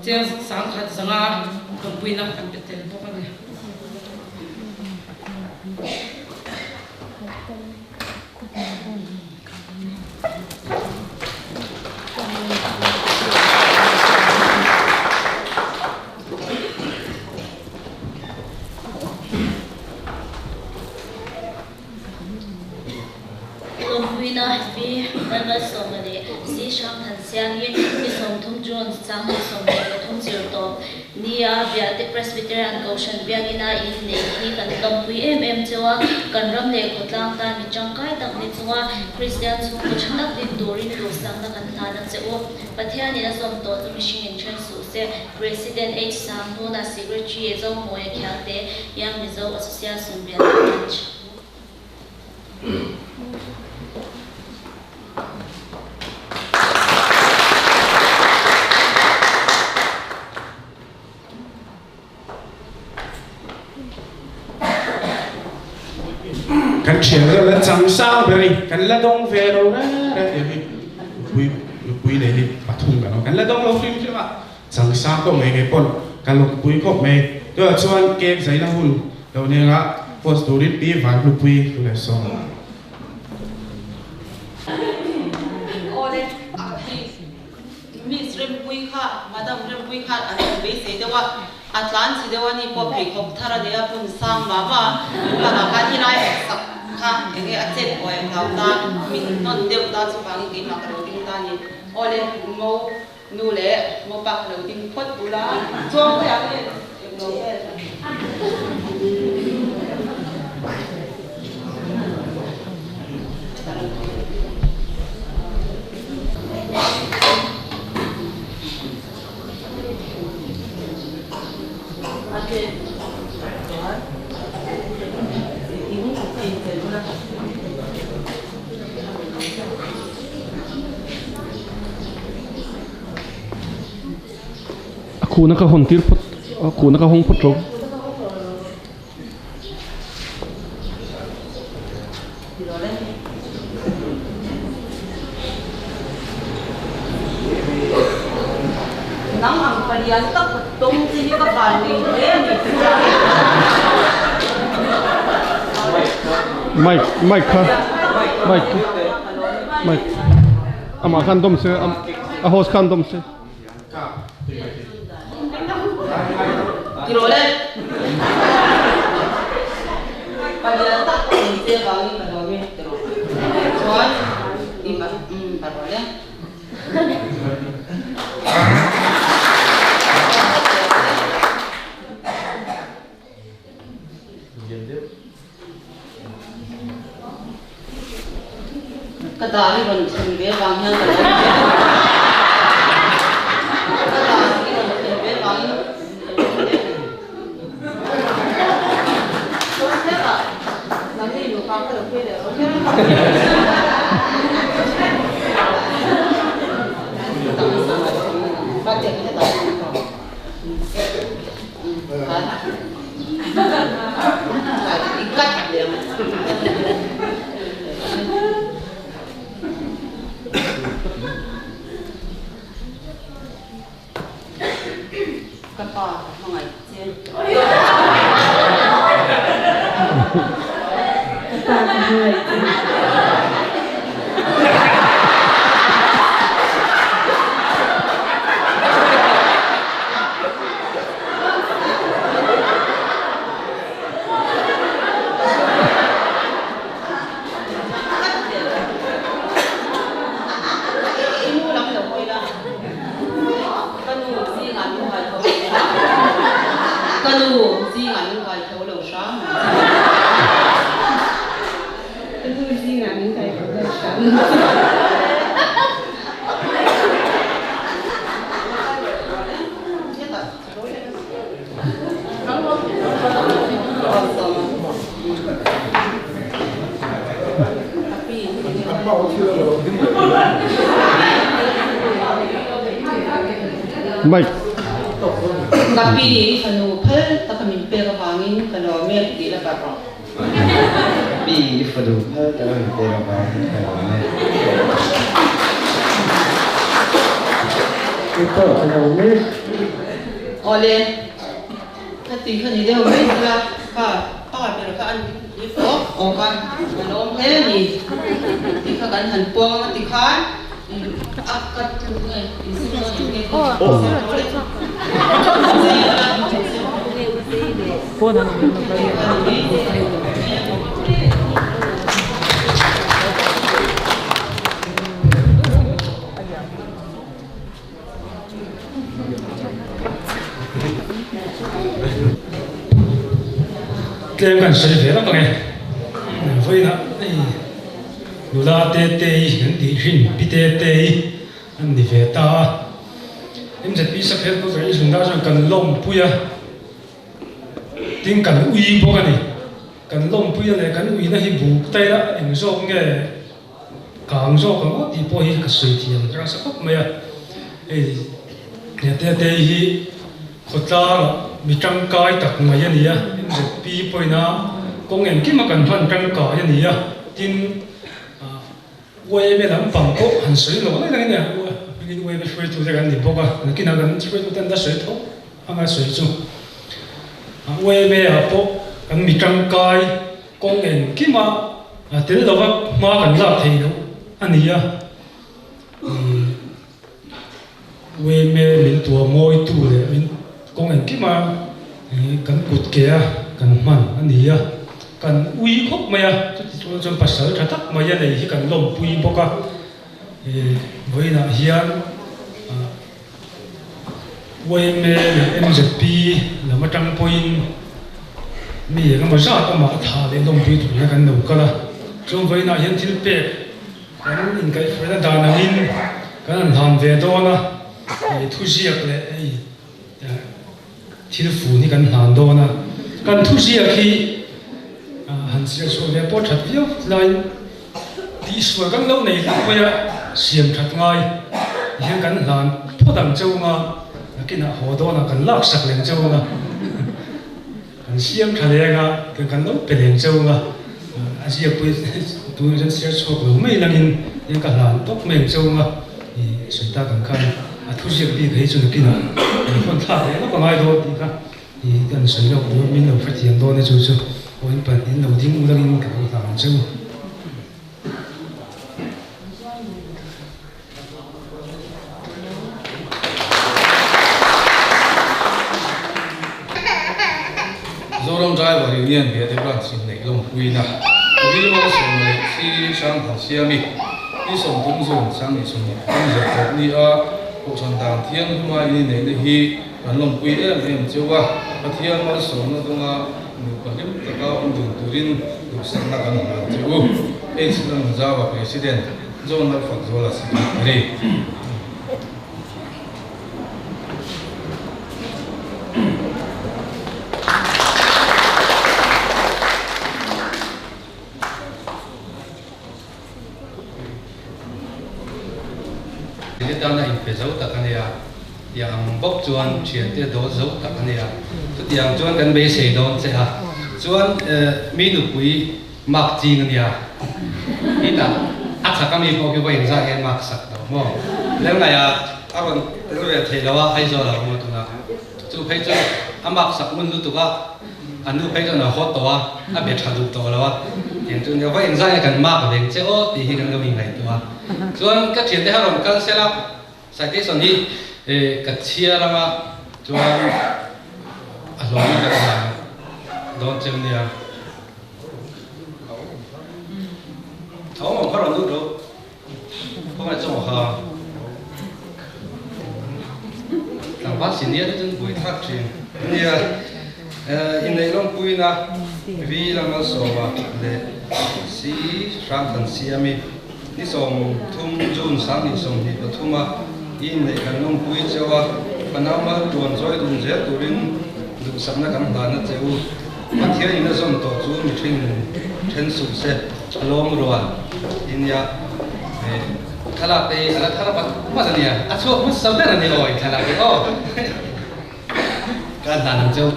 cheng sangkhat zanga lawmpuina kan pe tel bawk a ni. Lawmpuina V. Lalmalsawma leh C. Hrangthansiangi ni 30 June 2023 zir tawp nia Biate Presbyterian Kohhran Biakina in neih hi kan lawmpui em em cheu a, kan ram leh khawtlang tan mi tangkai tak ni chunga Kristian chhungkaw tha tak din turin duhsakna kan hlan a che u. Pathianin a zawm tawh chu mihring in then suh se. President H. Sanghnuna, Secretary Zomawia Khiangte, Young Mizo Association Biate Branch. Kan thian reuh la chang sang ber i kan la dawng ve lo reng reng tih hi nupui nupui nei hi pathum kan awm kan la dawng lo hrim hrim a chang sang pawh ngei ngei pawn ka lawmpui khawp mai tunah chuan cake zaina hun lo nenga post turin pi van hlupui thu leh sawm. Awle a hi Miss Rempui kha Madam Rempui kha an rawn beisei deuh a, a tlan chi deuh a ni pawh pheikhawk thar a nei a, bun sang mah mah a, tunah khan i lai sak kha eng nge a chet buai a hlau ta, min hnawn deuh ta chuvangin keimah ka lo ding ta a ni. Awle mo nu leh mo pa ka lo ding phawt bula chuang khawiah nge eng lo vel. A khuhna ka hawn tir phawt a khuhna ka hawng phawt ro. Nang ang palian tak ka tawng che hi ka van nei hle a ni. Mic mic kha mic mic amah khan dawm se a host khan dawm se. Ka dar i rawn thlen ve vang hian ka lo Ka dar i rawn thlen ve vangin ka lo hle a ni. Chuan hetah nangni nupa ka lo phei leh rawh hian Ka pa ka hmangaih che. Ka pa ka hmangaih che. Ka nu, zingah min kai tho lo hram ang che. Ka nu, zingah min kai tho lo hram ang che. Mike. Ka pi i fanu phal taka min pek avangin ka lawm e tih la barh rawh. Ka pi i fanu phal taka min pek avangin ka lawm e. Kei pawh ka lawm e. Awle, ka ti kha ni deuh mai sia, kha pa ber kha an ni fawk awk a, ka lawm hle a ni tih kha kan han puang a ti khan a ka tluk nge in sim dawn em nge ka Tlem kan sawi ve lawk ang e. Vawiinah hei nula te te hi kan tih hrin pi te te hi an ni ve ta a. MZP Saphel Culture Inchhungah chuan kan lawmpui a, tin kan ui bawk a ni. Kan lawmpui a leh kan uina hi buk taila eng zawk nge Kang zawk ang aw tih pawh hi ka sawi thiam rasa khawp mai a, hei Hnete hi khawtlangah mi tangkai tak mai a ni a, MZP pawhin a kawng engkim a kan hman tangkai a ni a, tin YMA lampang pawh han sawi lo lai lai a nia, hmingin YMA hruaitute kan ni bawk a, nakinah kan hruaitute an la sawi tho anga sawi chu YMA ah pawh kan mi tangkai Kawng engkima tel lova hma kan lak theih loh a ni a, Ueme min tua mawitu leh min kawng engkima kan kut ke a kan hman a ni a, kan ui khawp mai a, chuti chuan chuan pasal tha tak mai a nei hi kan lawmpui bawk a, vawiinah hian Uaime leh MZP lam atang pawhin mi eng emaw zat amah tha leh lawmpui tur hian kan lo kal a, chuan vawiinah hian thil pek kan inkaihhruaina dan angin kan han hlan ve dawn a, thuziak leh hei thil fun hi kan hlan dawn a, kan thuziak hi han chhiar chhuah ve pawh that viau laiin Tihsual kan lo nei hlauh mai a, siam that ngai hian kan hlan phawt ang cheu anga, nakinah haw dawnah kan lak sak leng cheu anga, kan siam tha leng a, kan lo pe leng cheu anga, a ziakpui tunah chuan chhiar chhuak lo mai langin hian ka hlan tawp mai ang cheu anga, i sawi tak ang khan a thuziak bik hi chu nakinah kan hawn thlak leh lawk a ngai dawn tih kha i kan sawi lawk dawn min lo hrethiam dawn e chu chu aw in pan in lo ding u langin ka lo hlan ang cheu. Zoram Driver Union Biate Branch in neih lawmpuina Rilrual sawm leh si hrang han siam i ni 30 June sang ni 23 zir tawp ni a Kohhran dan thianghlim-a in inneihna hi Kan lawmpui em em cheu a, Pathian malsawmna dawnga nupa hlim taka awm dun turin duhsakna kan hlan che u. H. Lalngazawa President, John Lalfakzuala Secretary. Hetana inpe zo tak a nia, tiang ang bawk chuan thiante dawl zo tak a nia. Chutiang chuan kan beisei dawn che a, chuan mi nupui mark ching a nia. Hetah a chak ami pawh khi vawiin zah hian mark sak tawh maw? Lengaiah a rawn tel ve thei lo a, Aizawl ah awm a tunah. Chu phei chu a mark sak ngun lutuk a. A nu phei chuan a haw tawh a, a be tha duh tawh lo a. Tiang chu nia, vawiin zai kan mark veng che aw tih hi kan lo inngaihtuah a. Chuan ka thiante kha rawn kal sel a, citation hi ka chhiar anga chuan a hlawmin ka tlan dawn cheu nia. A awm ang kha rawn lut rawh. Khawngaih chu ha. Tlangval senior te chuan buai thlak thin. Nia. Inneih lawmpuina V Lalmalsawma leh C Hrangthansiami ni 30 June 2023 a i inneih kan lawmpui cheu a, fanau mal tuan zawi dun zel turin duhsakna kan hlan a che u. Pathian in a zawm tawh chu mihring then suh se a lawm rual i nia. Thlalak te hi a la thar vat vat a nia, a chhuak hmasa ber a ni aw in thlalak hi aw. Ka hlan ang cheu.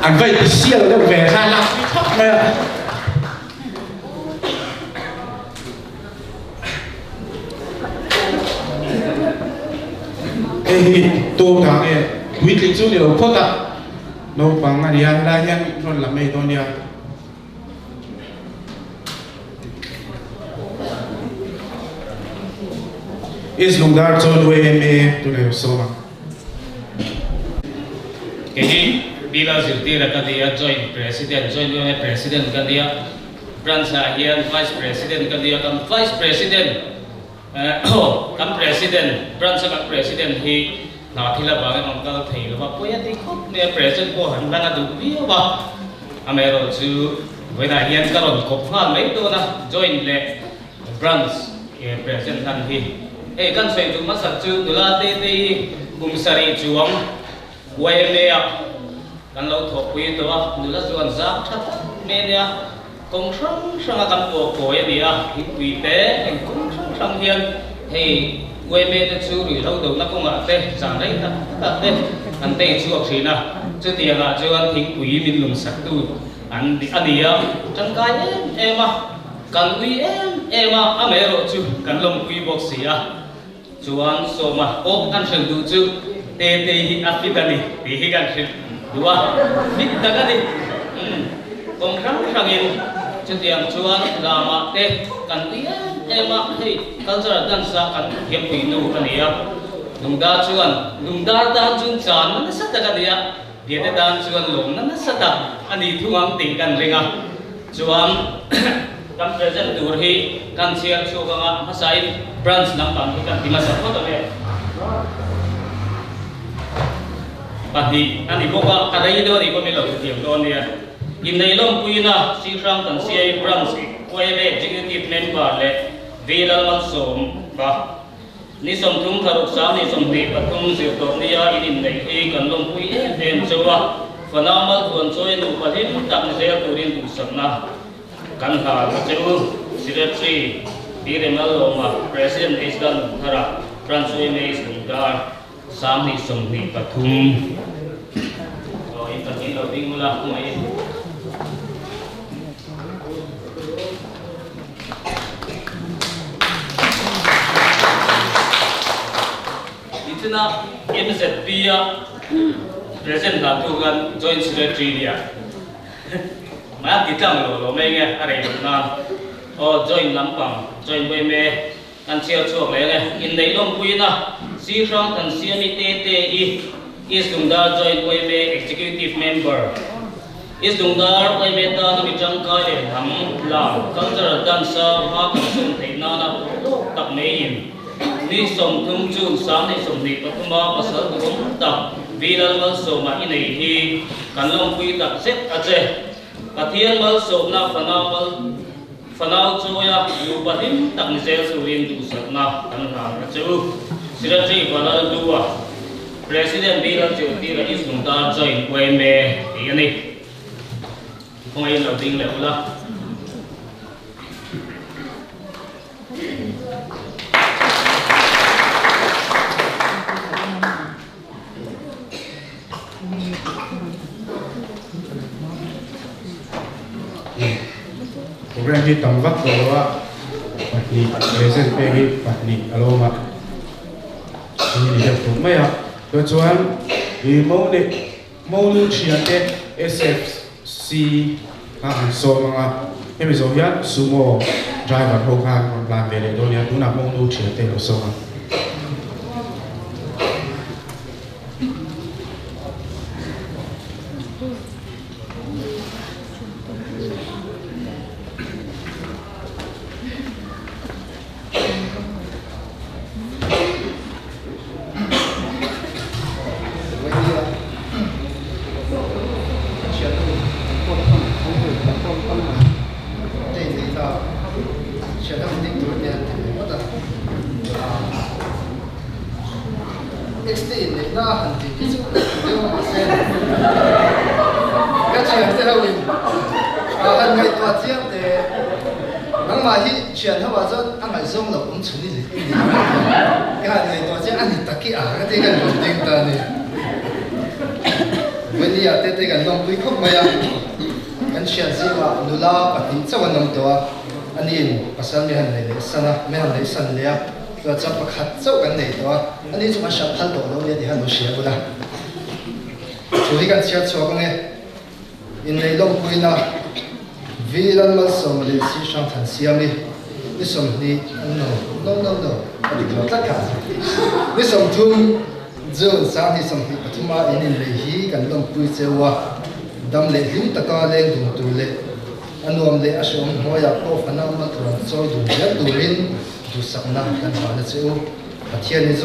An vai ti sial deuh ve kha lak ni khawp mai a. Hei hi tu ta nge puitling chu ni lo phawt a, naupang a nia helai hian rawn la mai dawn nia. East Lungdar chuan YMA tunah sawm ang. Kei hi Bila zirtira ka nia, Joint President, Joint YMA President ka nia, Branch ah hian Vice President ka nia, kan Vice President kan President, Branch a kan President hi hna thil avangin rawn kal thei lo va, pawi a ti khawp mai a, President pawh han hlan a duh viau a, amaherawhchu vawiinah hian ka rawn kawp nghal mai dawn a, Joint leh Branch President hlan hi hei kan sawi duh hmasak chu nula te te hi kum sarih chuang YMA ah kan lo thawhpui tawh a, nula chuan zang tha tak mai a nia, kawng hrang hranga kan pawh kawi a ni a, thingpui te eng kawng hrang hrang hian hei YMA te chu ruihhlo dona kawngah te zan rei tak takah te an tei chhuak thin a, chutiangah chuan thingpui min lungsaktu an a ni a, tangkai em em a. Kan ui em em a, amaherawh chu kan lawmpui bawk si a. Chuan Sawma pawh kan hrilh duh chu Tetei hi a fit a ni tih hi kan hrilh duh a, fit tak a ni. Umm, kawng hrang hrangin chutiang chuan Rama te kan ui em em a, hei cultural dance a kan thiampui nu a ni a. Lungdar chuan Lungdar tan chuan channa nasa tak a ni a. Biate tan chuan lawmna nasa tak a ni thung ang tih kan ring a, chuan kan present tur hi kan chhiar chhuak anga hmasain branch lampang hi kan ti hmasa phawt ang e. Pahnih a ni bawk a, ka rei deuh a nih pawh min lo hrethiam dawn nia. Inneih lawmpuina Singhrang kan siai branch YMA Executive Member leh V Lalmalsawm ka. Ni 30 thlaruk sang ni 23 zir tawh nia in inneih hi kan lawmpui em em cheu a, fanau malthuan chawi nupa hlim tak ni zel turin duhsakna kan hlan a che u. Secretary Pi Remalawma, President H Lalnunthara, Branch YMA Lungdar, 2023. Aw in pahnih lo ding ula khawngaih in. Nichina MZP a present dan thu khan Joint Secretary nia mai a ti tlang lo lo mai nge a rei loh nan aw joint lampang joint yma kan chhiar chhuak leh nge inneih lawmpuina si hrang kan siami te te i East Lungdar Joint yma Executive Member East Lungdar yma tana mi tangkai leh hnam lam cultural dance a hma kan sawm theih nana pawh tak maiin ni 30 June 2023 a pasal duhawm tak V Lalmalsawma i nei hi kan lawmpui tak zet a che. Pathian malsawmna fanau mal fanau chawia nupa hlim tak ni zel turin duhsakna kan hlan a che u. Secretary Vanal Dua, President Bill Chiltira East Lungdar Joint yma tih a ni. Khawngaih in lo ding leh ula. Program hi tam vak tawh lo a, pahnih present pek hi pahnih a lawm a, hei ni deuh tawh mai a, chuan. I mo ne mo nu thian te SFC kha han sawm anga hemi zawh hian sumo driver ho khan rawn plan ve leh dawn nia tunah mo nu thian te lo sawm a. Dam leh hlim taka leng dun tur leh a nuam leh a hreawm hnuaiah pawh fana mal tluan chawi dun zel turin duhsakna kan hlan a che u. Pathian in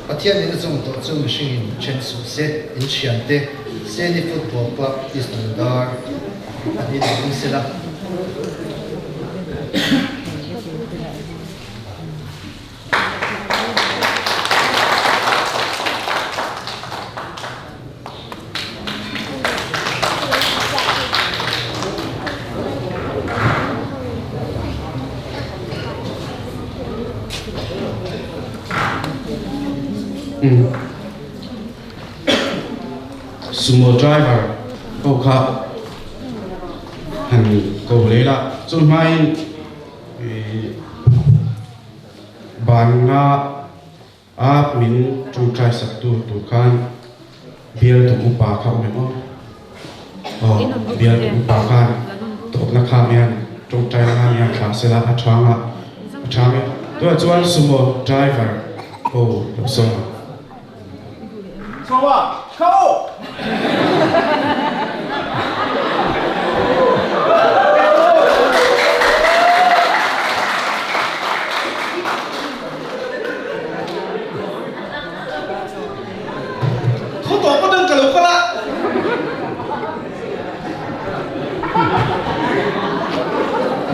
Pathian in a zawm tawh chu mihringin then suh se, in thiante Seni Football Club East Lungdar a hnin ang awm sela. Sumo driver ho kha han ko hle la chu hmain ban nga a min tawngtai sak tur tur khan bial tum upa kha awm em aw aw bial tum upa khan tawpna kha mian tawngtai na mian thla sela a thanga a thang e tunah chuan sumo driver ho lo sawm ang. Sawma kha aw. Khaw tawp atang ka lo kal a.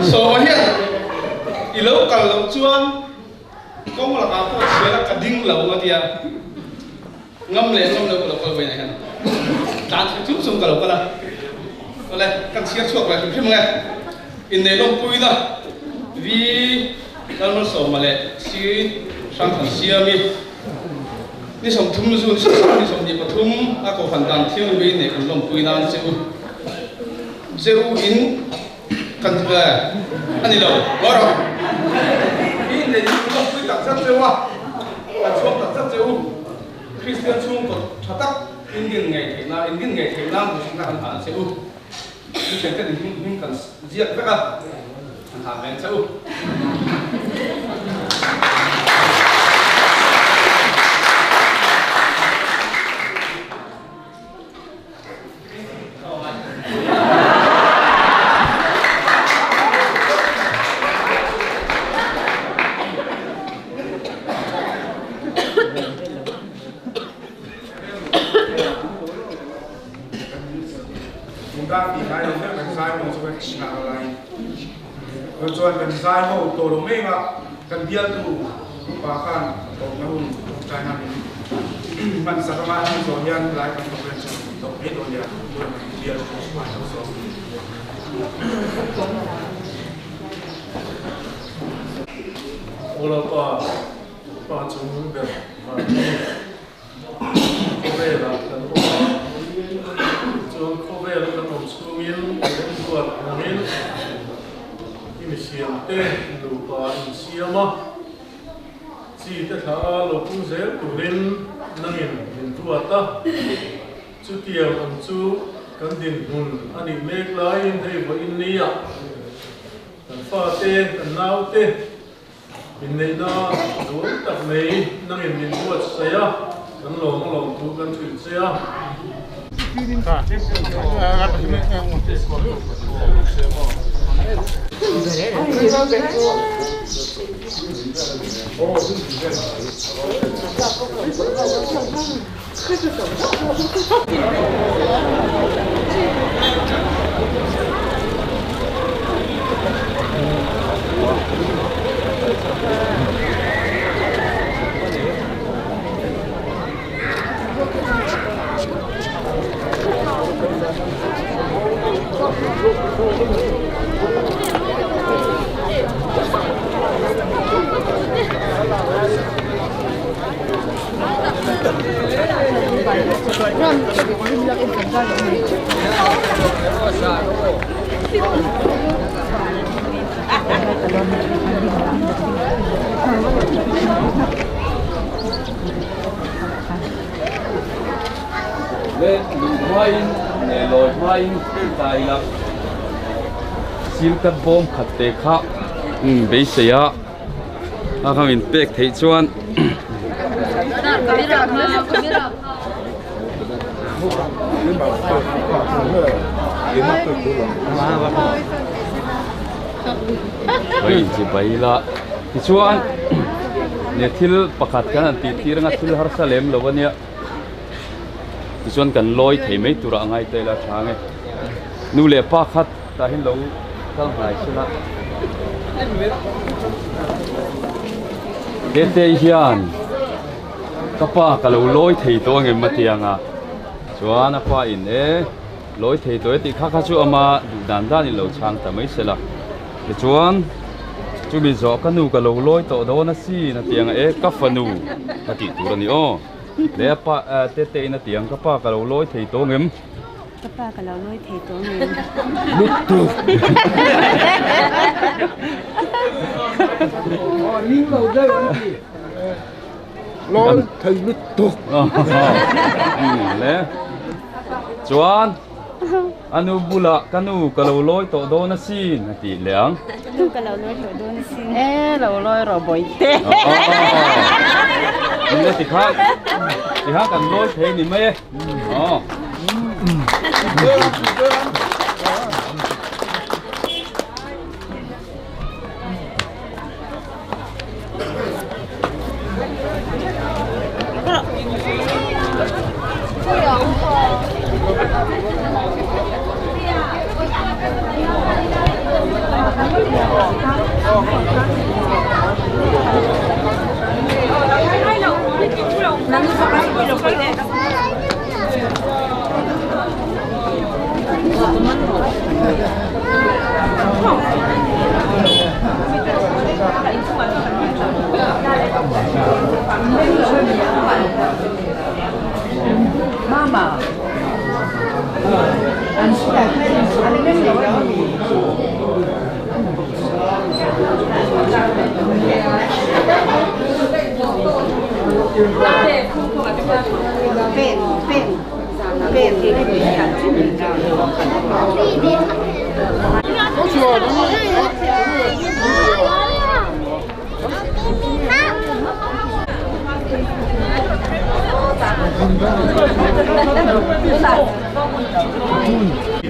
Sawma hian i lo kal loh chuan kawng lakah pawh chhiar a ka ding lo a tia. Ngam leh ngam lo ka lo kal vawiinah hian tlan thei chung chung ka lo kal a. Awle, kan chhiar chhuak ve hrim hrim ang e. Innei lawmpuina Vi Lalmalsawma leh Si Hrangthan Siami ni 30 zu ni 20 ni 23 a kohhran dan thianghlim innei kan lawmpui nan che u che u in kan a ni lo ngawi rawh. Innei hi kan lawmpui tak zet cheu a, kan chhuak tak zet cheu. Kristian chhungkaw tha tak in din ngei theih nan, in din ngei theih nan duhsakna kan hlan a che u. Chu thiante in hming hming kan ziak vek a, kan hlan ve ang che u. Tungdang tih lai lo deuh kan zai ho chu kan hriat a lai. Chuan kan zai ho tawh lo mai anga kan bialtu upa khan tawpna hun China min hman sak anga hemi zawh hian lai kan program chu tawp mai dawn nia chuan kan bialtu upa lo zawk. Ola pa, pa chung ber Martin. Khawvelah kan awm a, chuan khawvela kan awm chhungin remruat angin i misiamte nupa insiam a, chi te thla lo pung zel turin nangin min min ruat a, chutiang ang chu kan dinhmun a nih mek laiin hei vawiin nia kan fate, kan naute inneihna duhawm tak mai nangin min buatsaih a, kan lawm a lawm thu kan hrilh che a. Le luh hmain leh lawi hmain ta ila sil kat bawm khat te kha beisei a a kha min pek theih chuan Hei chibai ila tichuan ne thil pakhat kan han tih tir anga thil harsa lem lo ania tichuan kan lawi thei mai turah a ngai ta ila tha nge nu leh pa khat tah hian lo kal hnai sela tete hian ka pa ka lo lawi thei tawh angem a ti ang a chuan a pa in e lawi thei tawh e tih kha kha chu ama duh dan dan in lo chhang ta mai sela tichuan chumi zawh ka nu ka lo lawi tawh dawn asin a ti ang a e ka fanu ka tih tur a ni aw le a pa tete in a ti ang ka pa ka lo lawi thei tawh angem. Ka pa ka lo lawi thei tawh ngem. Lutuk. Ning lo deuh an ti. Lawi thei lutuk. Le. Chuan anu bulah ka nu ka lo lawi tawh dawn asin a tih leh ang. Ka nu ka lo lawi tawh dawn asin. E lo lawi rawh bawihte. Eng ti kha ti kha kan lawi thei ni mai e. Aw.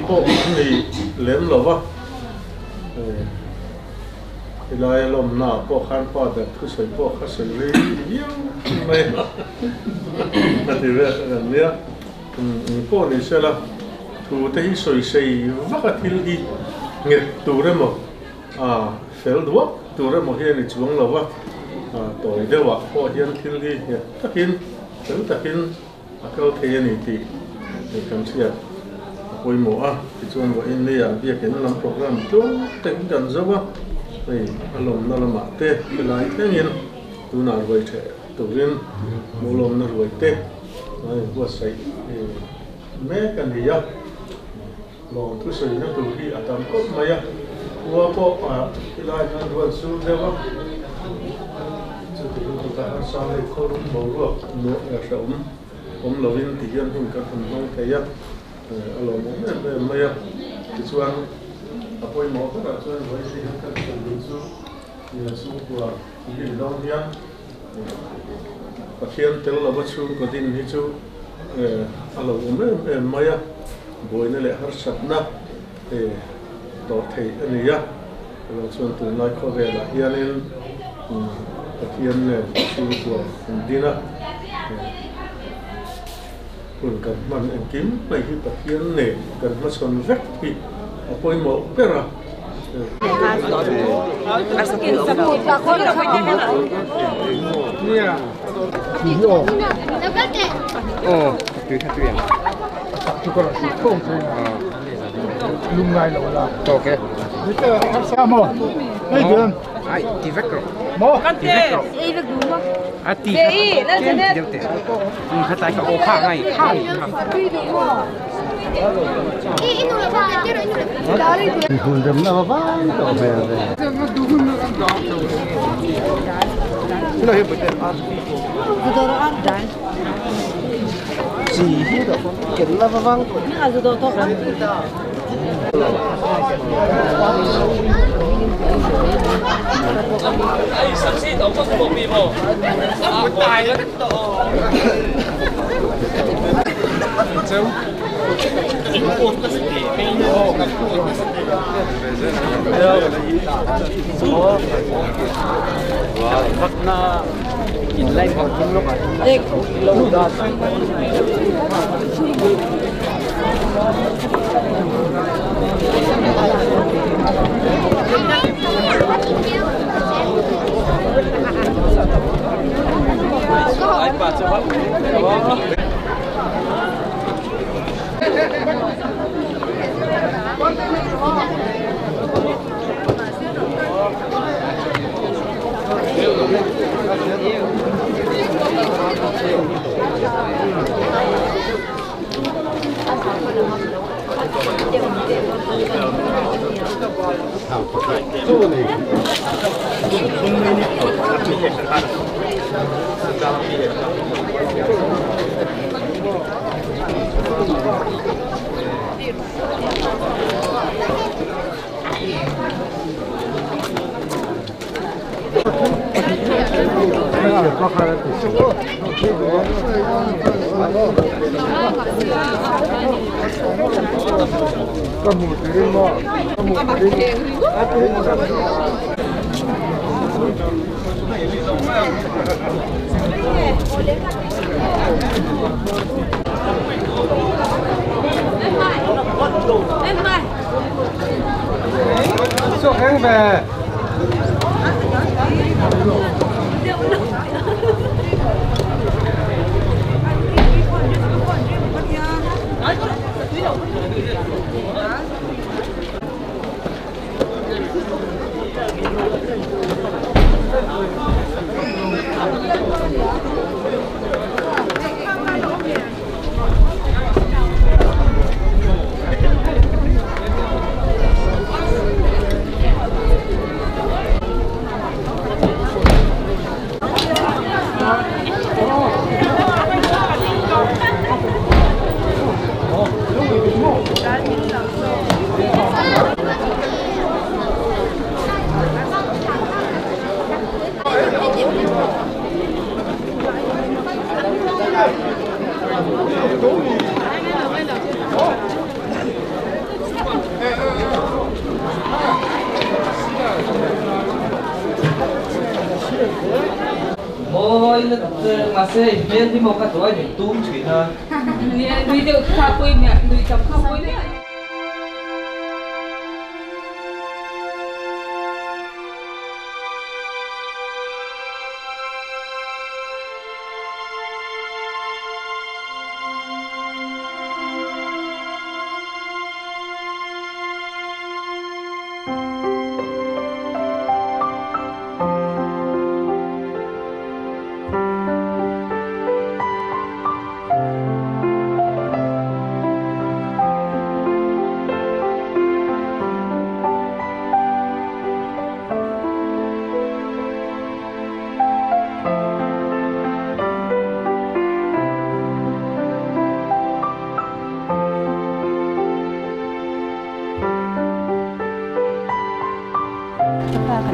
Pawh nei lem lo va, helai a lawmna ah pawh khan pa ber thusawi pawh kha sawi rei viau mai a a ti vel kha kan nia. Eng pawh ni sela thu te hi sawi sei vak a thil hi nghet tur emaw fel duak tur emaw hi a ni chuang lo va, tawi deuh ah pawh hian thil hi nghet takin fel takin a kal thei a ni tih kan hriat a pawimawh a. Tichuan vawiin leiah biakin lam program tluang takin kan zo a, hei a lawmna lamah te helai thlengin tunah ruai theh turin hmuhlawmna ruai te a inbuatsaih mek a ni a. Lawm thusawina tur hi a tam khawp mai a, khua pawh helai hian ruat sur deuh a, chuti lutuk a harsa hei khawlum boruak nuah hrehawm. awm lovin ti hian hun kan han hmang thei a, a lawmawm em em mai a. Tichuan a pawimawh berah chuan vawiin hian kan sawi duh chu chhungkua din dawn hian Pathian tel lova chhungkaw din hi chu a lo awm em em mai a, buaina leh harsatna tawh theih a ni a. Erawh chuan tunlai khawvelah hianin Pathian nen chhungkua an din a, hun kan hman engkim mai hi Pathian nen kan hmachhawn vek hi a pawimawh ber a.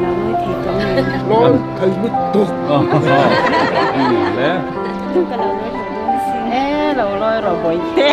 Ka lo lawi thei tawh ngei. Lawi thei lutuk. Le. Ka lo lawi tawh dawn sin. E lo lawi rawh bawihte.